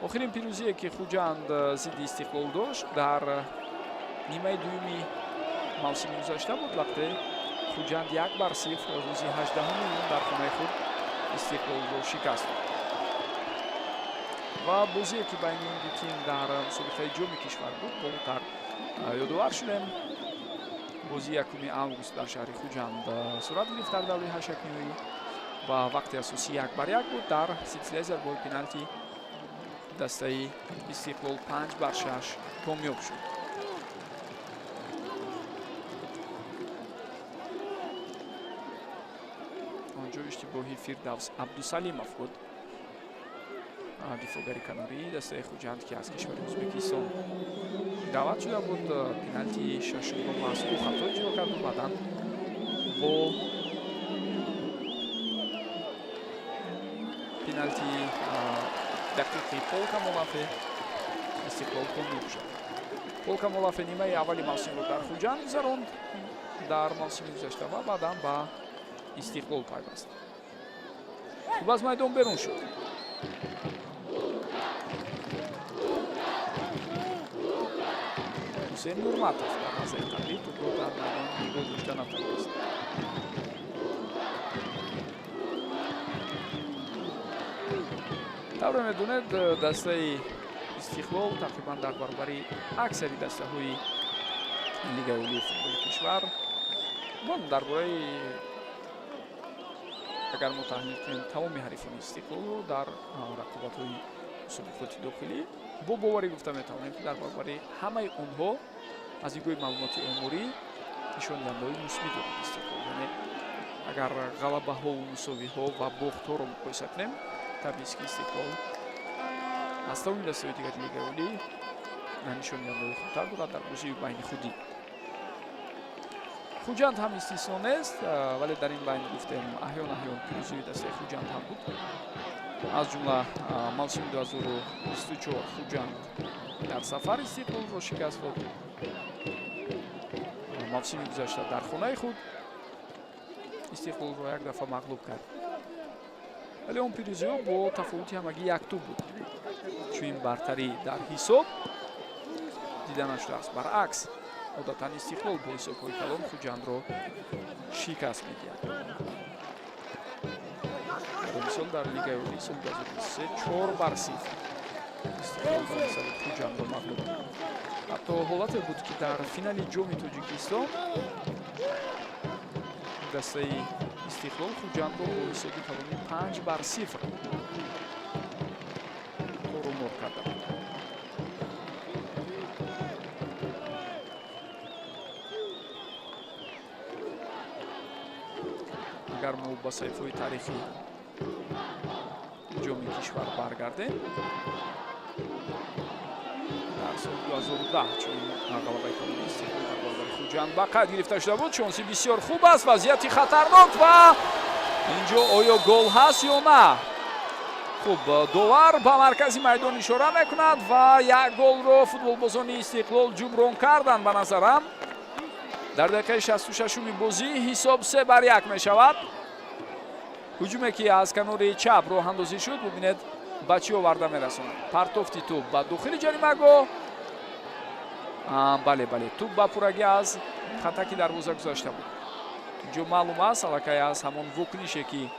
Охирин пирӯзие, ки Хуҷанд зидди Истиқлол дошт, дар нимаи дуюми мавсими гузашта буд, вақте Хуҷанд 1 бар 0 рӯзи 18 июн дар хонаи худ Истиқлолро шикаст дод. Ва бозие, ки байни ин ду тим дар мусобиқаи Ҷоми кишвар буд, болотар ёдовар шудем, бозии 1 август дар шаҳри Хуҷанд сурат гирифт дар даври ҳашякниҳоӣ ва вақти асосӣ 1 бар 1 буд. Дар силсилаи зарбаҳои пеналти дастаи Истиқлол 5 бар 6 комёб шуд. Онҷо иштибоҳи Фирдавс Абдусалимов буд, дифоъгари канории дастаи Хуҷанд, ки аз кишвари Ӯзбекистон даъват шуда буд. Пеналтии шашумро маҳз ӯ хато иҷро карду баъдан бо пеналтии дақиқи Пол Камолафе Истиқлол комёб шуд. Пол Камолафе нимаи аввали мавсимро дар Хуҷанд гузаронд дар мавсими гузашта ва баъдан ба Истиқлол пайваст. Хуб, аз майдон берун шуд. Ҳусейн Нурматов дар лаҳзаи қаблӣ тӯбро дар майдон нигоҳ дошта натавонист. Тавре медонед, дастаи Истиқлол тақрибан дар баробари аксари дастаҳои Лигаи олии футболи кишвар. Дар бораи, агар мо таҳлил кунем тамоми ҳарифони Истиқлолро дар рақобатҳои мусобиқоти дохилӣ, бо боварӣ гуфта метавонем, ки дар баробари ҳамаи онҳо аз нигоҳи маълумоти оморӣ нишондиҳандаҳои мусбӣ дорад Истиқлол. Яъне агар ғалабаҳову мусовиҳо ва бохтҳоро муқоиса кунем, табиист, ки Истиқлол аз тамоми дастаҳои дигари Лигаи олӣ нишондиҳандаҳои хубтар дорад дар бозии байни худӣ. Хуҷанд ҳам истисно нест, вале дар ин байн гуфтем, аҳён аҳён пирӯзии дастаи Хуҷанд ҳам буд. Аз ҷумла мавсими 2024 Хуҷанд дар сафар Истиқлолро шикаст дод. Мавсими гузашта дар хонаи худ Истиқлолро як дафъа мағлуб кард, вале он пирӯзиҳо бо тафовути ҳамагӣ як тӯб буд, чун бартарӣ дар ҳисоб дида нашудааст. Баръакс, одатан Истиқлол бо ҳисобҳои калон Хуҷандро шикаст медиҳад. Барои мисол, дар Лигаи олии соли 2023 4-0 Истиқлол ба мисоли Хуҷандро мағлуб кард. Ҳатто ҳолате буд, ки дар финали Ҷоми Тоҷикистон дастаи Истиқлол Хуҷандро бо ҳисоби калони 5-0 корумор карда буд. Агар мо ба саҳифаҳои таърихи ҷоми кишвар баргардем, дар соли 2010 чунин ғалабаи калони Истиқлол дар баробари Хуҷанд ба қайд гирифта шуда буд. Шонси бисёр хуб аст, вазъияти хатарнок ва инҷо оё гол ҳаст ё на? Хуб, довар ба маркази майдон ишора мекунад ва як голро футболбозони Истиқлол ҷуброн карданд. Ба назарам, дар дақиқаи 66-уми бозӣ ҳисоб 3-1 мешавад. Ҳуҷуме, ки аз канори чап роҳандозӣ шуд, бубинед, ба чӣ оварда мерасонад. Партофти тӯб ба дохили ҷаримагоҳ. Бале, бале, тӯб ба пуррагӣ аз хатаки дарвоза гузашта буд. Инҷо маълум аст, аллакай аз ҳамон вокунише, ки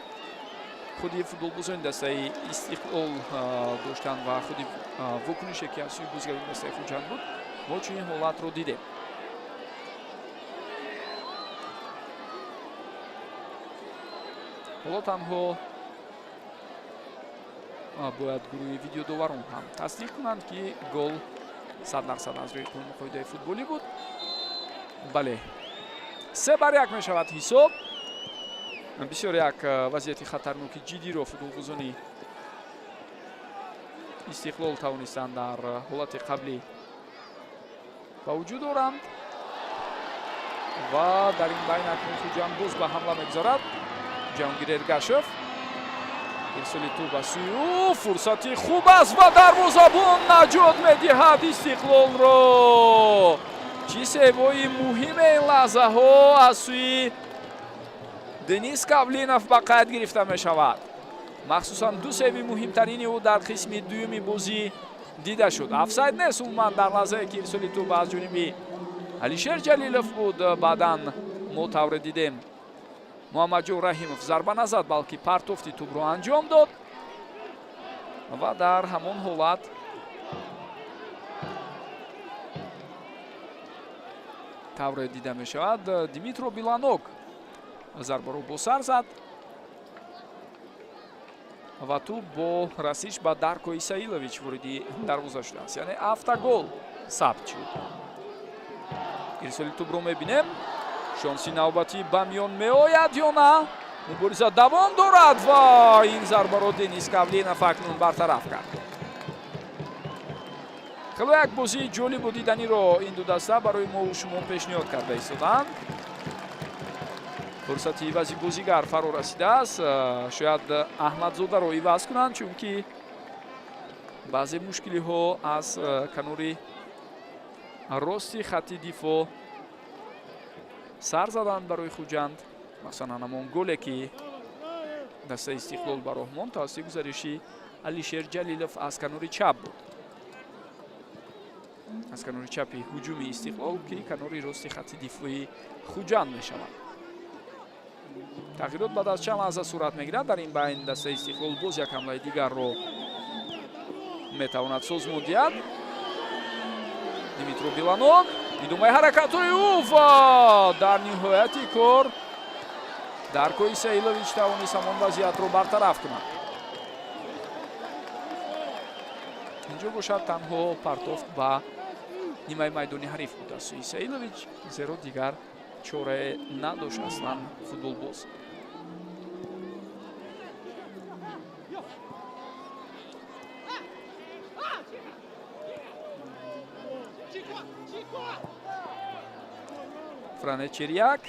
худи футболбозони дастаи Истиқлол доштанд ва худи вокунише, ки аз сӯи бозигарони дастаи Хуҷанд буд, мо чунин ҳолатро дидем. Ҳоло танҳо бояд гурӯҳи видеодоварон ҳам тасдиқ кунанд, ки гол 100% аз рӯи қонуну қоидаи футболӣ буд. Бале, 3-1 мешавад ҳисоб. Бисёр як вазъияти хатарноки ҷиддиро футболбозони Истиқлол тавонистанд дар ҳолати қаблӣ ба вуҷуд оранд ва дар ин байн акнун Хуҷанд боз ба ҳамла мегузарад. Ҷаҳонгир Эргашев, ирсоли тӯб ба сӯи ӯ, фурсати хуб аст ва дарвозабон наҷот медиҳад Истиқлолро. Чӣ сейвҳои муҳиме ин лаҳзаҳо аз сӯи Денис Кавлинов ба қайд гирифта мешавад. Махсусан ду сейви муҳимтарини ӯ дар қисми дуюми бозӣ дида шуд. Офсайд нест умуман дар лаҳзае, ки ирсоли тӯб аз ҷониби Алишер Ҷалилов буд. Баъдан мо тавре дидем, Муҳаммадҷон Раҳимов зарба назад, балки партофти тӯбро анҷом дод ва дар ҳамон ҳолат тавре дида мешавад, Димитро Биланок зарбаро бо сар зад ва тӯб бо расиш ба Дарко Исаилович вориди дарвоза шудааст, яъне автогол сабт шуд. Ирсоли тӯбро мебинем. Шонси навбатӣ ба миён меояд ё на? Мубориза давом дорад ва ин зарбаро Денис Кавлинов акнун бартараф кард. Хело як бозии ҷолибу диданиро ин ду даста барои мову шумо пешниҳод карда истоданд. Фурсати ивази бозигар фаро расидааст. Шояд Аҳмадзодаро иваз кунанд, чунки баъзе мушкилиҳо аз канори рости хатти дифоъ сар заданд барои Хуҷанд. Масалан, ҳамон голе, ки дастаи Истиқлол ба роҳ монд, тавассути гузариши Алишер Ҷалилов аз канори чап буд, аз канори чапи ҳуҷуми Истиқлол, ки канори рости хатти дифои Хуҷанд мешавад. Тағйирот баъд аз чанд лаҳза сурат мегирад. Дар ин байн дастаи Истиқлол боз як ҳамлаи дигарро метавонад созмон диҳад. Димитро Биланок. Идомаи ҳаракатҳои ӯ ва дар ниҳояти кор Дарко Исаилович тавонист ҳамон вазъиятро бартараф кунад. Инҷо бошад, танҳо партофт ба нимаи майдони ҳариф буд аз сӯи Исаилович, зеро дигар чорае надошт аслан футболбоз. Фране Черяк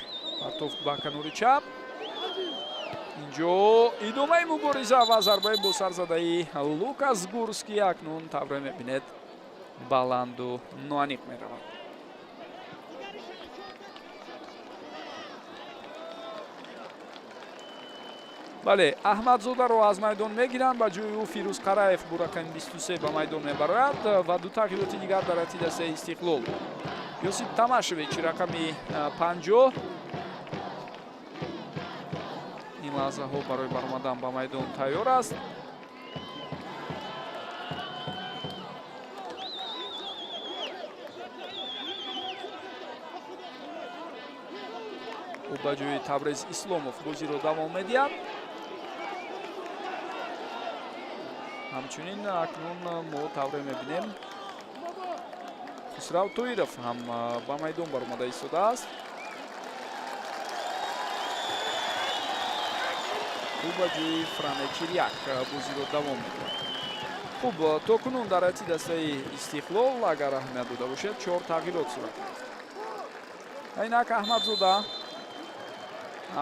партофт ба канори чап. Инҷо идомаи мубориза ва зарбаи босарзадаи Лукас Гурский акнун тавре мебинед, баланду ноаниқ меравад. Бале, Аҳмадзодаро аз майдон мегиранд, ба ҷои ӯ Фирӯз Қараев бо рақами 23 ба майдон мебарояд ва ду тағйироти дигар дар ҳайати дастаи Истиқлол. Ёсип Тамашевич, рақами 50, ин лаҳзаҳо барои баромадан ба майдон тайёр аст. Ӯ ба ҷои Табрез Исломов бозиро давом медиҳад. Ҳамчунин акнун мо тавре мебинем, Хусрав Тоиров ҳам ба майдон баромада истодааст. Ӯ ба ҷои Фране Чиряк бозиро давом медиҳад. Хуб, то кунун дар ҳайати дастаи Истиқлол, агар аҳамият дода бошед, чор тағйирот сурат гирифт. Инак Аҳмадзода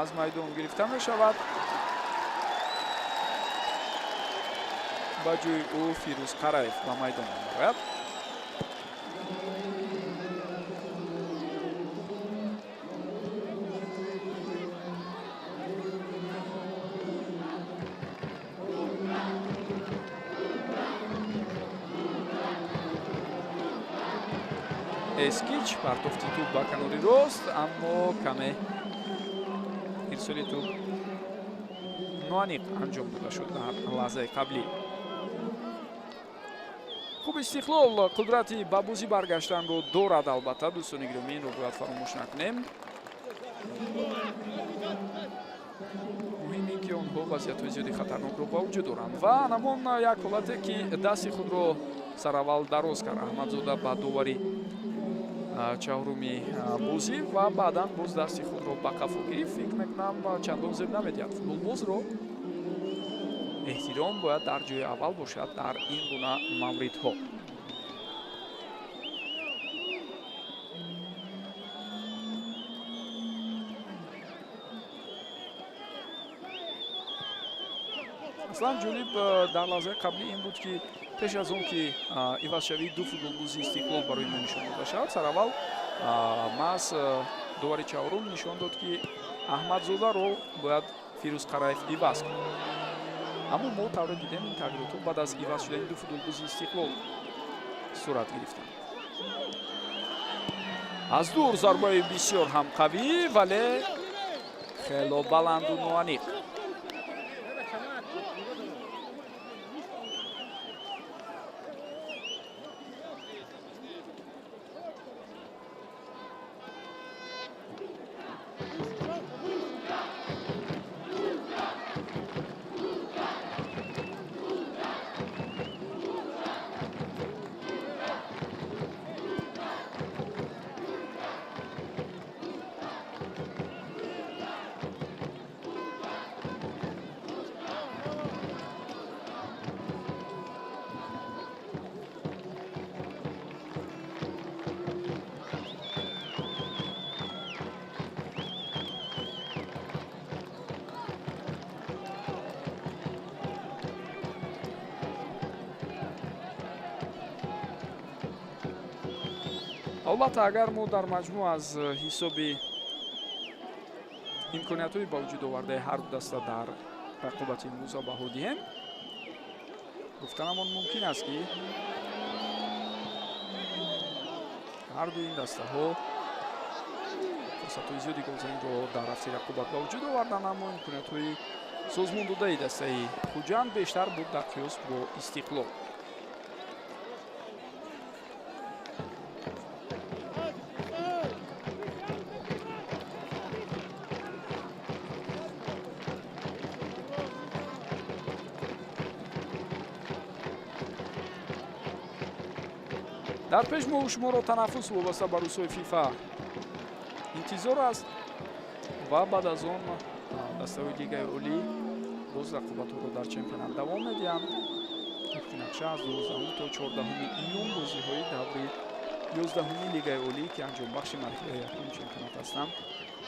аз майдон гирифта мешавад, ба ҷои ӯ Фирӯз Қараев ба майдон мебарояд. Эскич, партофти тӯб ба канори рост, аммо каме ирсоли тӯб ноаниқ анҷом дода шуд дар лаҳзаи қаблӣ. Хуб, Истиқлол қудрати ба бозӣ баргаштанро дорад. Албатта, дӯстони гиромӣ, инро бояд фаромӯш накунем. Муҳим ин ки онҳо вазъиятҳои зиёди хатарнокро ба вуҷуд доранд ва ҳамон як ҳолате ки дасти худро сараввал дароз кард Аҳмадзода ба довари чаҳоруми бозӣ ва баъдан боз дасти худро ба қафо гирифт, фикр мекунам, чандон зеб намедиҳад футболбозро. Эҳтиром бояд дар ҷои аввал бошад дар ин гуна мавридҳо. Аслан ҷолиб дар лаҳзаи қаблӣ ин буд, ки пеш аз он ки ивазшавии ду футболбози Истиқлол барои мо нишон дода шавад, сараввал маҳз довари чаҳорум нишон дод, ки Аҳмадзодаро бояд Фирӯз Қараев иваз кунад. Аммо мо тавре дидем, ин тағйиротҳо баъд аз иваз шудани ду футболбози Истиқлол сурат гирифтанд. Аз дур зарбаи бисёр ҳам қавӣ, вале хело баланду ноаниқ. Албатта, агар мо дар маҷмӯъ аз ҳисоби имкониятҳои ба вуҷуд овардаи ҳар ду даста дар рақобати имрӯза баҳо диҳем, гуфтанамон мумкин аст, ки ҳар ду ин дастаҳо фурсатҳои зиёди голзаниро дар рафти рақобат ба вуҷуд оварданд, аммо имкониятҳои созмон додаи дастаи Хуҷанд бештар буд дар қиёс бо Истиқлол. Дар пеш мо шуморо танаффус вобаста ба рӯзҳои ФИФА интизор аст ва баъд аз он дастаҳои Лигаи Олӣ боз рақобатҳоро дар чемпионат давом медиҳанд. Тибқи нақша аз 12 то 14 июн бозиҳои даври 11 Лигаи Олӣ, ки анҷомбахши марҳилаи якуми чемпионат ҳастанд,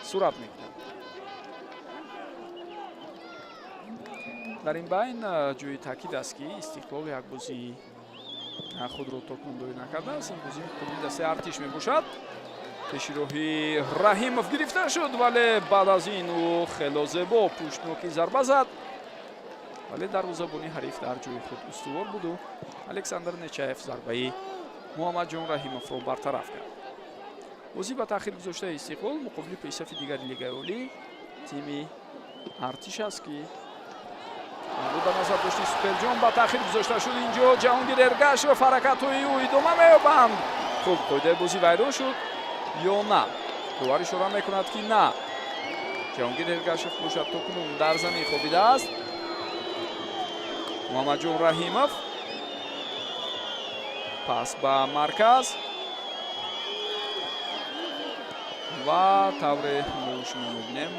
сурат мегиранд. Дар ин байн ҷои таъкид аст, ки Истиқлол як бозии худро то кунун доир накардааст. Ин бозӣ муқобили дастаи Артиш мебошад. Пеши роҳи Раҳимов гирифта шуд, вале баъд аз ин ӯ хело зебо пуштноки зарба зад, вале дарвозабони ҳариф дар ҷои худ устувор буду Александр Нечаев зарбаи Муҳаммадҷон Раҳимовро бартараф кард. Бозӣ ба таъхир гузоштаи Истиқлол муқобили пешсафи дигари Лигаи Олӣ тими Артиш аст, ки бо дар назар дошти Суперҷон ба таъхир гузошта шуд. Инҷо Ҷаҳонгир Эргашев, ҳаракатҳои ӯ идома меёбанд. Хуб, қоидаи бозӣ вайрон шуд ё на? Довар ишора мекунад, ки на. Ҷаҳонгир Эргашев бошад, то кунун дар замин хобидааст. Муҳаммадҷон Раҳимов пас ба марказ ва тавре мо шумо мебинем,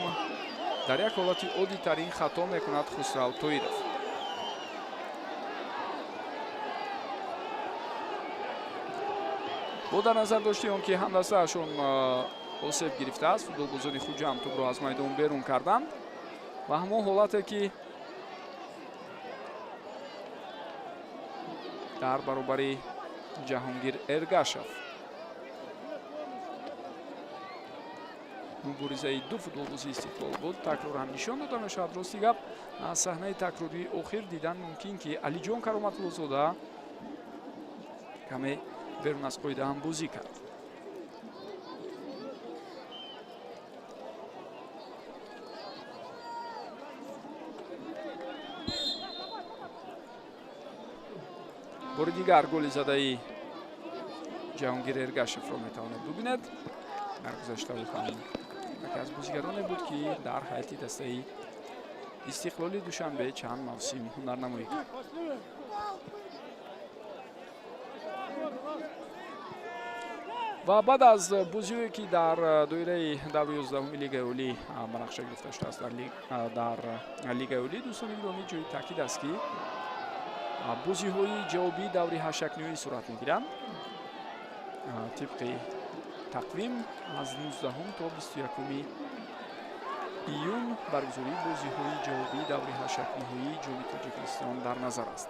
дар як ҳолати оддитарин хато мекунад Хусрав Тоиров. Бо дар назар дошти он ки ҳамдастаашон осеб гирифтааст, футболбозони Хуҷанд тӯбро аз майдон берун карданд ва ҳамон ҳолате ки дар баробари Ҷаҳонгир Эргашев муборизаи ду футболбози Истиқлол буд, такрор ҳам нишон дода мешавад. Рости гап, аз саҳнаи такрории охир дидан мумкин, ки Алиҷон Кароматуллозода каме берун аз қоида ҳам бозӣ кард. Бори дигар голи задаи Ҷаҳонгир Эргашевро метавонед бубинед. Дар гузашта ӯ ҳам яке аз бозигароне буд, ки дар ҳайати дастаи Истиқлоли Душанбе чанд мавсим ҳунарнамоӣ кард. Ва баъд аз бозиҳое, ки дар доираи даври 11-уми Лигаи Олӣ ба нақша гирифта шудааст, дар Лигаи Олӣ, дӯстони гиромӣ, ҷои таъкид аст, ки бозиҳои ҷавобии даври ҳашякниҳоӣ сурат мегиранд. Тибқи тақвим аз 19 то 21 июн баргузории бозиҳои ҷавобии даври ҳашякниҳоии Ҷоми Тоҷикистон дар назар аст.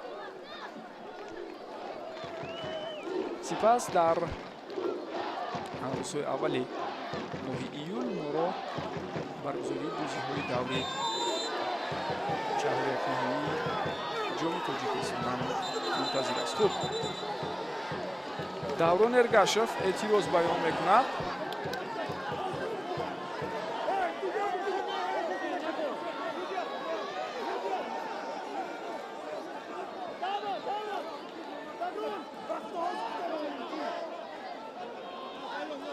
Сипас дар рӯзҳои аввали моҳи июл моро баргузории бозиҳои даври чаҳорякниҳоии Ҷоми Тоҷикистон ҳам мунтазир аст. Хуб, Даврон Эргашев эътироз баён мекунад.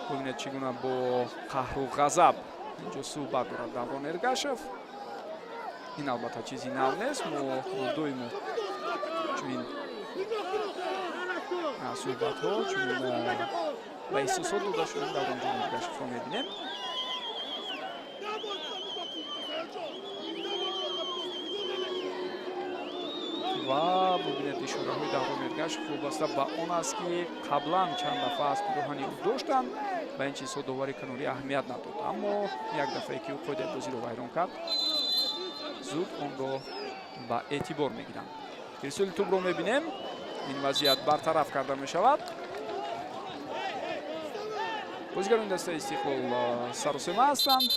Бубинед, чӣ гуна бо қаҳру ғазаб инҷо суҳбат дорад Даврон Эргашев. Ин албатта чизи нав нест, мо доимо чунин суҳбатҳо, чунин ба эҳсосот дода шудани Давронҷон Эргашевро мебинем. Ва бубинед, ишораҳои Даврон Эргашев вобаста ба он аст, ки қаблан чанд дафъа аз пироҳани ӯ доштанд. Ба ин чизҳо довари канорӣ аҳамият надод, аммо як дафъае ки ӯ қоидаи бозиро вайрон кард, зуд онро ба эътибор мегиранд. Ирсоли тӯбро мебинем, ин вазъият бартараф карда мешавад. Бозигарони дастаи Истиқлол саросема ҳастанд,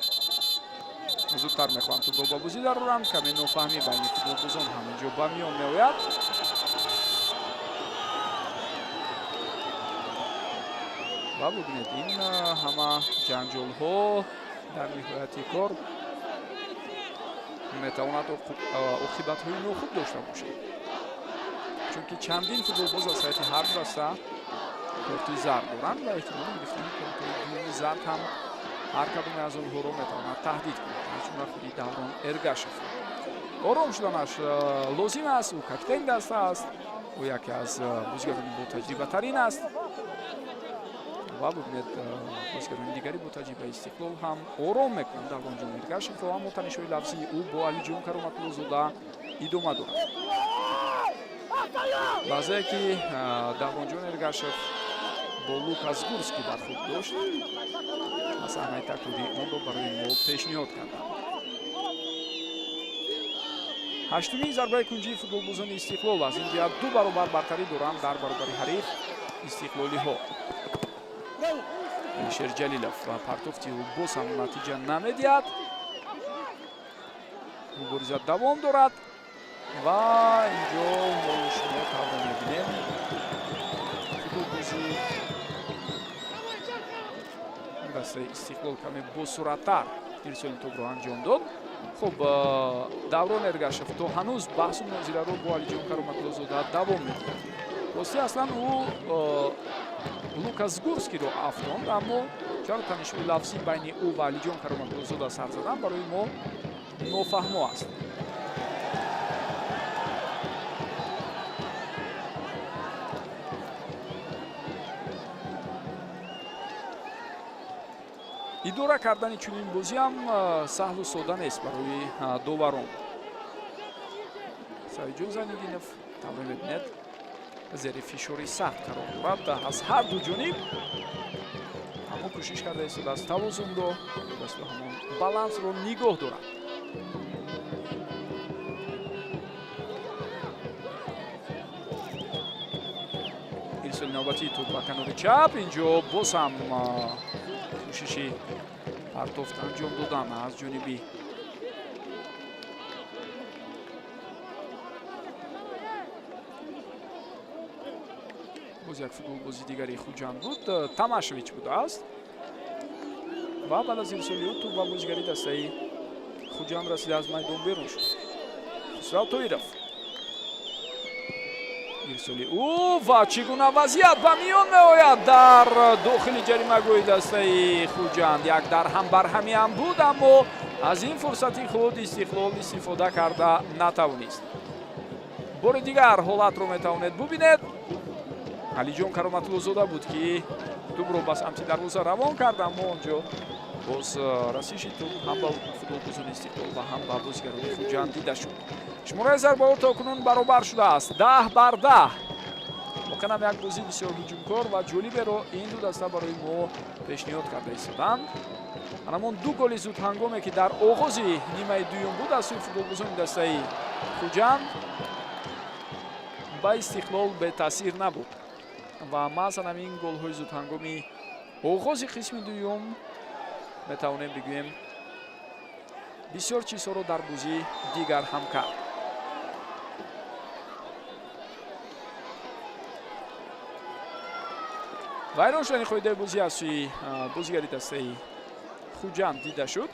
зудтар мехоҳанд тӯбро ба бозӣ дароранд. Каме нофаҳмӣ байни футболбозон ҳам инҷо ба миён меояд. Ва бубинед, ин ҳама ҷанҷолҳо дар ниҳояти кор метавонад оқибатҳои нохуб дошта бошад, чунки чандин футболбоз аз ҳайати ҳар ду даста корти зард доранд ва эҳтимоли гирифтани кортҳои дуюми зард ҳам ҳар кадоме аз онҳоро метавонад таҳдид кунад, аз ҷумла худи Даврон Эргашев. Ором шуданаш лозим аст. Ӯ капитани даста аст, ӯ яке аз бозигарони ботаҷрибатарин аст. Ва бубинед, бозигарони дигари бо таҷрибаи Истиқлол ҳам ором мекунанд Давронҷон Эргашевро, аммо танишҳои лафзии ӯ бо Алиҷон Кароматуллозода идома дорад. Лаҳзае ки Давронҷон Эргашев бо Лукас Гурский бархӯрд дошт ва саҳнаи такрории онро барои мо пешниҳод карданд. Ҳаштумин зарбаи кунҷии футболбозони Истиқлол. Аз ин ҷиҳат ду баробар бартарӣ доранд дар баробари ҳариф истиқлолиҳо. Алишер Ҷалилов ва партофти ӯ боз ҳам натиҷа намедиҳад. Мубориза давом дорад ва инҷо мо шумо тавре мебинем, футболбози дастаи Истиқлол каме босуръаттар ирсоли топро анҷом дод. Хуб, Даврон Эргашев то ҳанӯз баҳсу мунозираро бо Алиҷон Кароматуллозода давом медиҳад. Ростӣ, аслан ӯ Лукас Гурскиро афтонд, аммо чаро танишҳои лафзӣ байни ӯ ва Алиҷон Кароматуллозода сар задан, барои мо нофаҳмо аст. Идора кардани чунин бозӣ ҳам саҳлу сода нест барои доварон. Саидҷон Зайниддинов, тавре мебинед, зери фишори сахт қарор дорад аз ҳар ду ҷониб, аммо кӯшиш карда истодааст тавозунро, ба ҳамон балансро нигоҳ дорад. Ирсоли навбатии туп ба канори чап. Инҷо боз ҳам кӯшиши партофт анҷом додан аз ҷониби боз як футболбози дигари Хуҷанд буд, Тамашевич будааст, ва баъд аз ирсоли ӯ туп ба бозигари дастаи Хуҷанд расида, аз майдон берун шуд. Хусрав Тоиров, ирсоли ӯ ва чӣ гуна вазъият ба миён меояд дар дохили ҷаримагоҳи дастаи Хуҷанд. Як дарҳам барҳамӣ ҳам буд, аммо аз ин фурсати худ Истиқлол истифода карда натавонист. Бори дигар ҳолатро метавонед бубинед. Алиҷон Кароматуллозода буд, ки тӯбро ба самти дарвоза равон кард, аммо он ҷо боз расиши тӯб ҳам ба футболбозони Истиқлол ва ҳам ба бозигарони Хуҷанд дида шуд. Шумораи зарбаҳо то кунун баробар шудааст, 10 бар 10. Воқеан ҳам як бозии бисёр ҳуҷумкор ва ҷолиберо ин ду даста барои мо пешниҳод карда истоданд. Ҳамон ду голи зудҳангоме, ки дар оғози нимаи дуюм буд аз сӯи футболбозони дастаи Хуҷанд, ба Истиқлол бетаъсир набуд ва маҳз ҳамин голҳои зудҳангоми оғози қисми дуюм, метавонем бигӯем, бисёр чизҳоро дар бозӣ дигар ҳам кард. Вайрон шудани қоидаи бозӣ аз сӯи бозигари дастаи Хуҷанд дида шуд.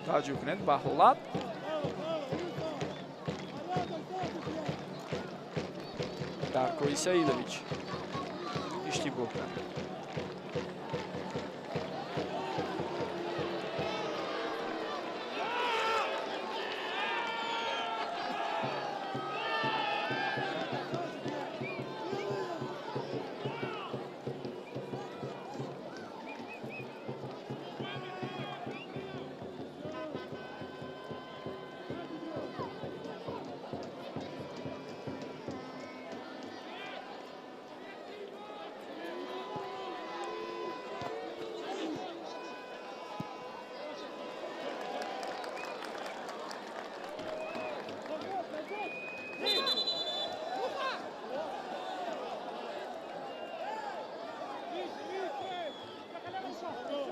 Таваҷҷӯҳ кунед ба ҳолат. Дарко Исаилович иштибоҳ кард.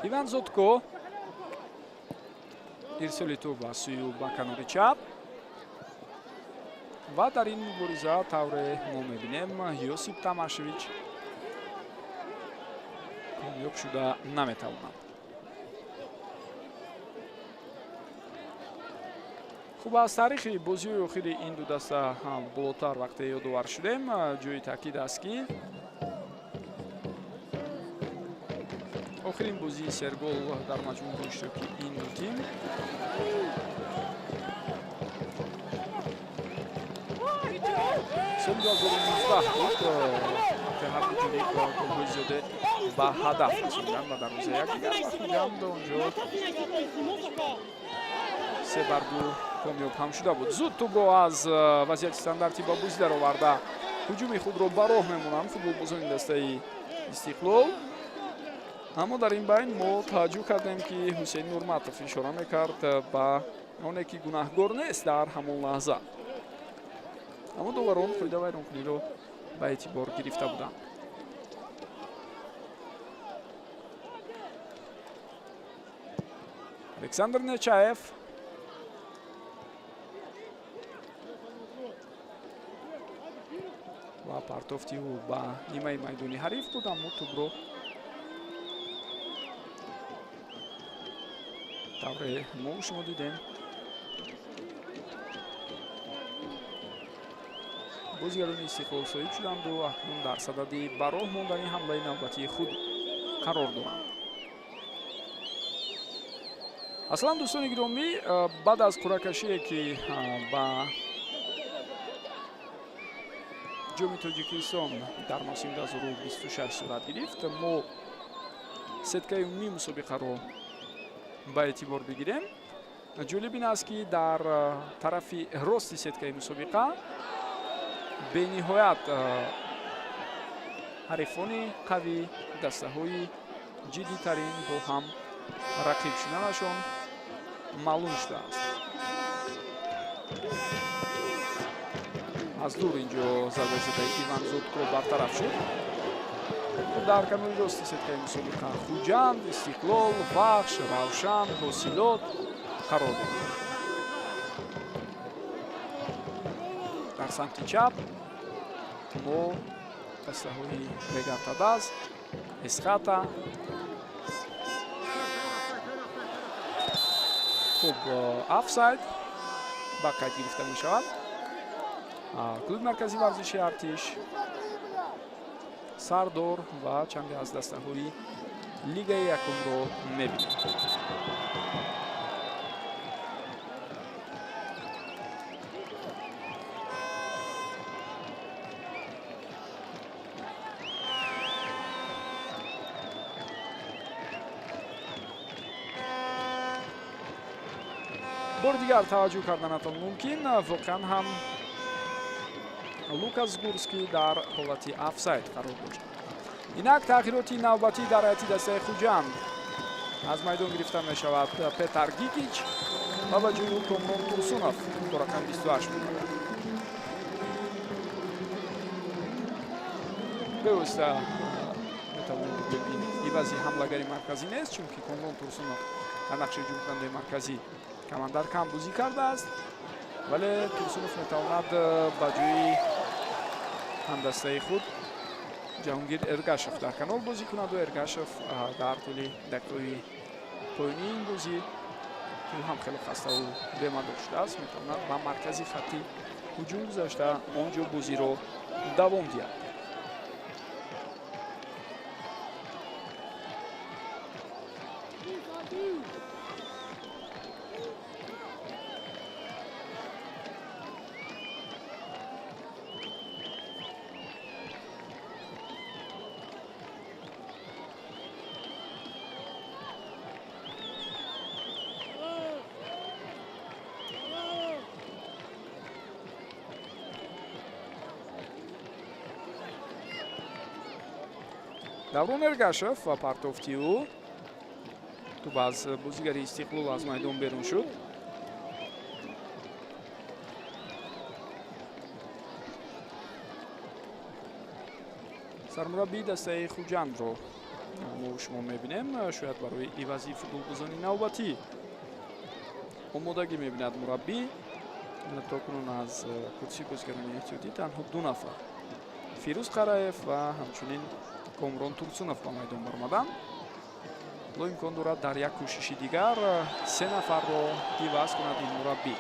Иван Зотко, ирсоли тӯб аз сӯи ӯ ба канори чап ва дар ин мубориза, тавре мо мебинем, Ёсип Тамашевич комёб шуда наметавонад. Хуб, аз таърихи бозиҳои охири ин ду даста ҳам болотар вақте ёдовар шудем, ҷои таъкид аст, ки охирин бозии сергол дар маҷмӯъ бо иштироки ин ду тим соли 2019 буд. Мусобиқаи ҳар ду ҷониб голҳои зиёде ба ҳадаф расонданд ва дарвозаи якдигар ва Хуҷанд онҷо 3-2 комёб ҳам шуда буд. Зуд тӯбро аз вазъияти стандартӣ ба бозӣ дароварда, ҳуҷуми худро ба роҳ мемонанд футболбозони дастаи Истиқлол. Аммо дар ин байн мо таваҷҷӯҳ кардем, ки Ҳусейн Нурматов ишора мекард ба оне ки гунаҳгор нест дар ҳамон лаҳза, аммо доварон қоидавайронкуниро ба эътибор гирифта буданд. Александр Нечаев ва партофти ӯ ба нимаи майдони ҳариф буд, аммо тӯбро тавре мо шумо дидем, бозигарони Истиқлол соҳиб шуданду акнун дар садади ба роҳ мондани ҳамлаи навбатии худ қарор доранд. Аслан, дӯстони гиромӣ, баъд аз қуръакашие, ки ба Ҷоми Тоҷикистон дар мавсими 2026 сурат гирифт, мо сеткаи умумии мусобиқаро ба эътибор бигирем. Ҷолиб ин аст, ки дар тарафи рости сеткаи мусобиқа бениҳоят ҳарифони қавӣ, дастаҳои ҷиддитарин бо ҳам рақиб шуданашон маълум шудааст. Аз дур инҷо зарбаи задаи Иван Зубко бартараф шуд. Дар канори рости сеткаи мусобиқа Хуҷанд, Истиқлол, Вахш, Равшан, Ҳосилот қарор доранд. Дар самти чап мо дастаҳои Регартадаз, Эсхата. Хуб, офсайд ба қайд гирифта мешавад. Клуби марказии варзиши Артиш, Сардор ва чанде аз дастаҳои лигаи якумро мебинем. Бори дигар таваҷҷӯҳ карданатон мумкин, воқеан ҳам Лукас Гурский дар ҳолати офсайд қарор дошт. Инак тағйироти навбатӣ дар ҳайати дастаи Хуҷанд. Аз майдон гирифта мешавад Петар Гикич ва ба ҷои ӯ Комрон Турсунов бо рақами 28 меояд. Бевосита метавонем бигӯем, ин ивази ҳамлагари марказӣ нест, чунки Комрон Турсунов дар нақши ҳуҷумкунандаи марказӣ камандар кам бозӣ кардааст, вале Турсунов метавонад ба ҷои ҳамдастаи худ Ҷаҳонгир Эргашев дар канор бозӣ кунаду Эргашев дар тӯли дақиқаҳои поёнии ин бозӣ, ки ӯ ҳам хеле хаставу бемадор шудааст, метавонад ба маркази хатти ҳуҷум гузашта он ҷо бозиро давом диҳад. Даврон Эргашев ва партофти ӯ, тӯб аз бозигари Истиқлол аз майдон берун шуд. Сармураббии дастаи Хуҷандро мо шумо мебинем, шояд барои ивази футболбозони навбатӣ омодагӣ мебинад мураббӣ. То кунун аз курсии бозигарони эҳтиётӣ танҳо ду нафар, Фирӯз Қараев ва ҳамчунин Комрон Турсунов ба майдон баромаданд. Ло имкон дорад дар як кӯшиши дигар се нафарро иваз кунад ин мураббӣ.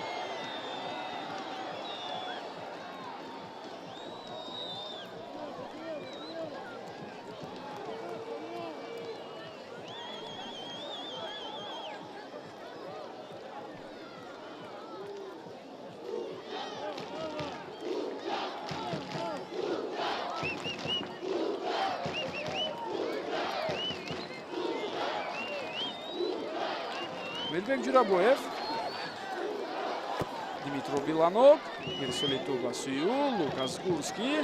Амирбек Ҷурабоев, Димитро Биланок, ирсоли тӯб ба сӯи ӯ, Лукас Гурский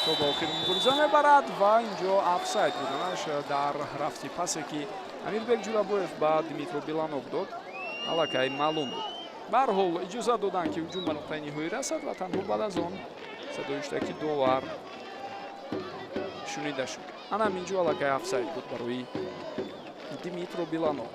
то ба охир мубориза мебарад ва инҷо офсайд буданаш дар рафти пасе, ки Амирбек Ҷурабоев ба Димитро Биланок дод, аллакай маълум буд. Ба ҳар ҳол, иҷозат доданд, ки ҳуҷум ба нуқтаи ниҳоӣ расад ва танҳо баъд аз он садои ҳуштаки довар шунида шуд. Ана ҳаминҷо аллакай офсайд буд барои Димитро Биланок.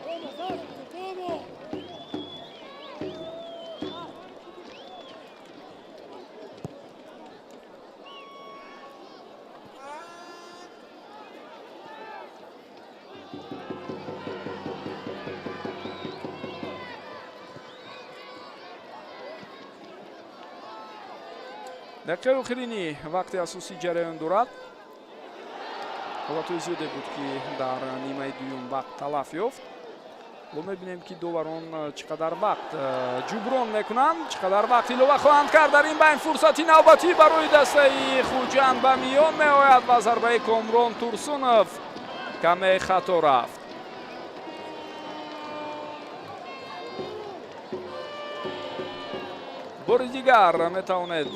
Дақиқаи охирини вақти асосӣ ҷараён дорад. Ҳолатҳои зиёде буд, ки дар нимаи дуюм вақт талаф ёфт. Ҳоло мебинем, ки доварон чӣ қадар вақт ҷуброн мекунанд, чӣ қадар вақт илова хоҳанд кард. Дар ин байн фурсати навбатӣ барои дастаи Хуҷанд ба миён меояд ва зарбаи Комрон Турсунов каме хато рафт. Бори дигар метавонед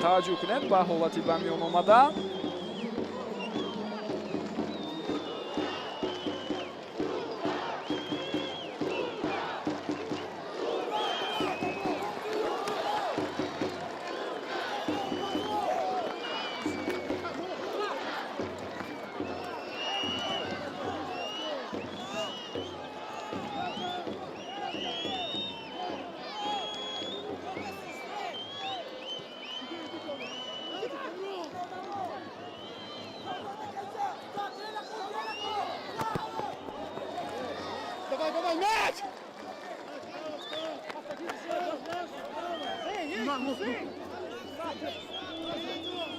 таваҷҷӯҳ кунед ба ҳолати ба миён омада.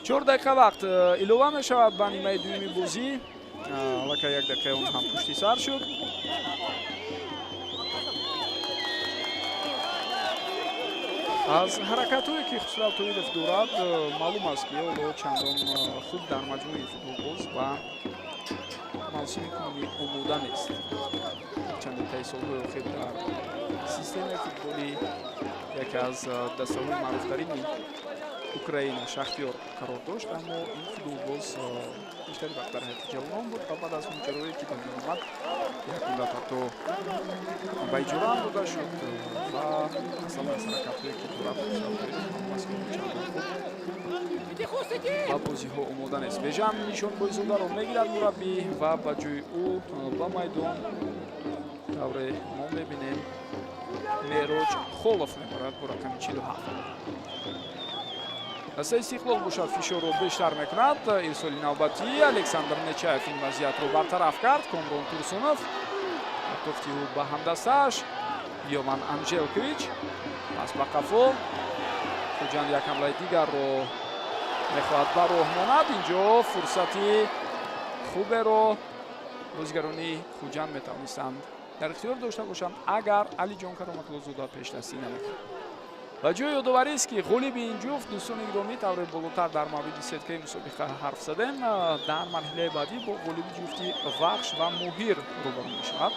4 дақиқа вақт илова мешавад ба нимаи дуюми бозӣ. Аллакай 1 дақиқаи он ҳам пушти сар шуд. Аз ҳаракатҳое, ки Хусрав Тоиров дорад, маълум аст, ки ҳоло чандон хуб дар маҷмӯи футболбоз ба мавсими кунунӣ омода нест. Чанде таи солҳои охир дар системаи футболи яке аз дастаҳои маъруфтарини Украина, Шахтёр, қарор дошт, аммо ин футболбоз бештари вақт дар ҳайати ҷавонон буд ва баъд аз моҷарое, ки ба миён омад, як муддат ҳатто ба иҷора ҳам дода шуд ва аслан аз ҳаракатҳое, ки дорад маълум аст, ки чандон хуб ба бозиҳо омода нест. Бежан Нишонбойзодаро мегирад мураббӣ ва ба ҷои ӯ ба майдон, тавре мо мебинем, Мероҷ Холов мебарад бо рақами 47. Дастаи Истиқлол бошад, фишорро бештар мекунад. Ирсоли навбатӣ, Александр Нечаев ин вазъиятро бартараф кард. Комрон Турсунов, тофти ӯ ба ҳамдастааш Йован Анжелкович, пас ба қафо. Хуҷанд як ҳамлаи дигарро мехоҳад ба роҳ монад. Инҷо фурсати хуберо бозигарони Хуҷанд метавонистанд дар ихтиёр дошта бошанд, агар Алиҷон Кароматуллозода пешдастӣ намекард. Ва ҷои ёдоварист, ки ғолиби ин ҷуфт, дӯстони гиромӣ, тавре болотар дар мавриди сеткаи мусобиқа ҳарф задем, дар марҳилаи баъдӣ бо ғолиби ҷуфти Вахш ва Моҳир рӯбарӯ мешавад.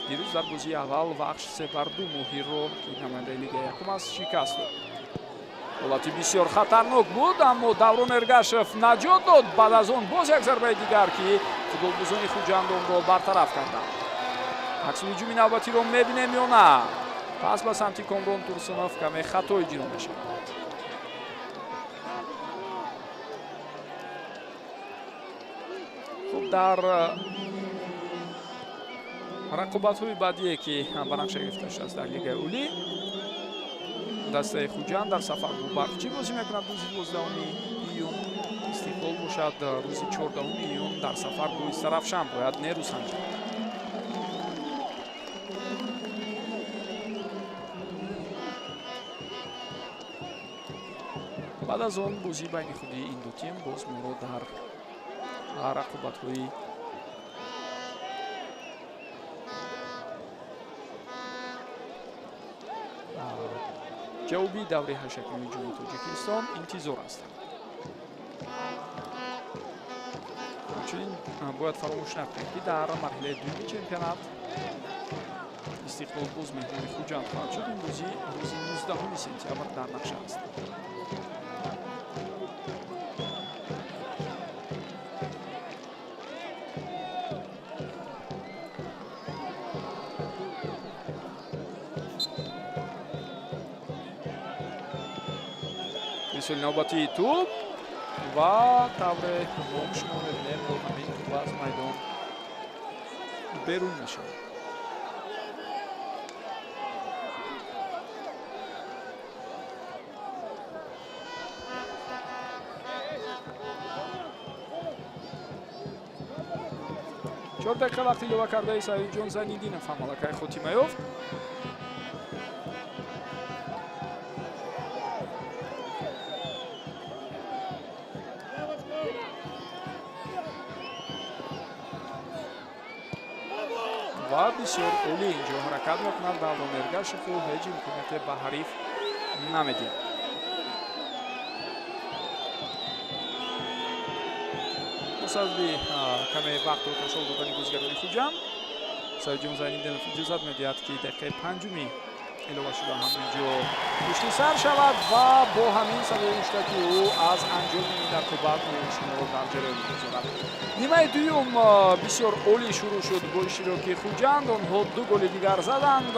Дирӯз дар бозии аввал Вахш 3-2 Моҳирро, ки намояндаи лигаи якум аст, шикаст дод. Ҳолати бисёр хатарнок буд, аммо Даврон Эргашев наҷот дод. Баъд аз он боз як зарбаи дигар, ки футболбозони Хуҷанд онро бартараф карданд. Аксул ҳуҷуми навбатиро мебинем ё на? Пас ба самти Комрон Турсунов каме хато иҷро мешавад. Хуб, дар рақобатҳои баъдие, ки ба нақша гирифта шудааст дар лигаи олӣ, дастаи Хуҷанд дар сафар бо Барқчӣ бозӣ мекунад рӯзи 12 июн. Истиқлол бошад, рӯзи 14 июн дар сафар бо Истарафшан бояд нерӯ санҷад. Баъд аз он бозии байни худии ин ду тим боз моро дар рақобатҳои ҷавобии даври ҳашякуми Ҷоми Тоҷикистон интизор ҳастанд. Ҳамчунин бояд фаромӯш накунем, ки дар марҳилаи дуюми чемпионат Истиқлол боз меҳмони Хуҷанд хоҳад шуд. Ин бозӣ рӯзи 19 сентябр дар нақша аст. Ирсоли навбатии тӯб ва тавре мо шумо мебинем, бо ҳамин тӯб аз майдон берун мешавад. 4 дақиқа вақти илова кардаи Саидҷон Зайниддинов ҳам аллакай хотима ёфт. Ва бисёр олӣ инҷо ҳаракат мекунад Даврон Эргашеву ҳеҷ имконияте ба ҳариф намедиҳад. Бо сабаби каме вақтро ташол додани бозигарони Хуҷанд, Саидҷон Зайниддинов иҷозат медиҳад, ки дақиқаи панҷуми илова шуда ҳам инҷо пушти сар шавад ва бо ҳамин садои муштаки ӯ аз анҷоми ин рақобат шуморо дар ҷараён мегузорад. Нимаи дуюм бисёр олӣ шурӯъ шуд бо иштироки Хуҷанд. Онҳо ду голи дигар заданд.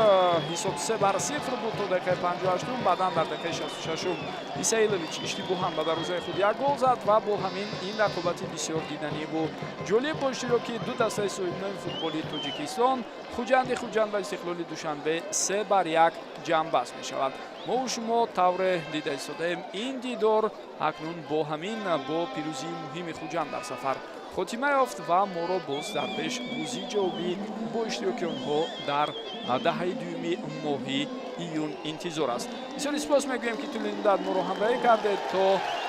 Ҳисоб 3-0 буд то дақиқаи 58-ум. Баъдан дар дақиқаи 66-ум Исаилович иштибоҳан ба дарвозаи худ як гол зад ва бо ҳамин ин рақобати бисёр диданиву ҷолиб бо иштироки ду дастаи соҳибноми футболи Тоҷикистон, Хуҷанди Хуҷанд ва Истиқлоли Душанбе, 3-1 ҷамъбаст мешавад. Мо шумо тавре дида истодаем, ин дидор акнун бо ҳамин, бо пирӯзии муҳими Хуҷанд дар сафар хотима ёфт ва моро боз дар пеш бозии ҷавобӣ бо иштироки онҳо дар даҳаи дуюми моҳи июн интизор аст. Бисёри сипос мегӯем, ки тӯли муддат моро ҳамроҳӣ кардед. То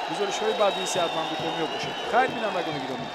гузоришҳои баъдӣ сеҳатманду комёб бошед. Хайр, бинандагони гиромӣ.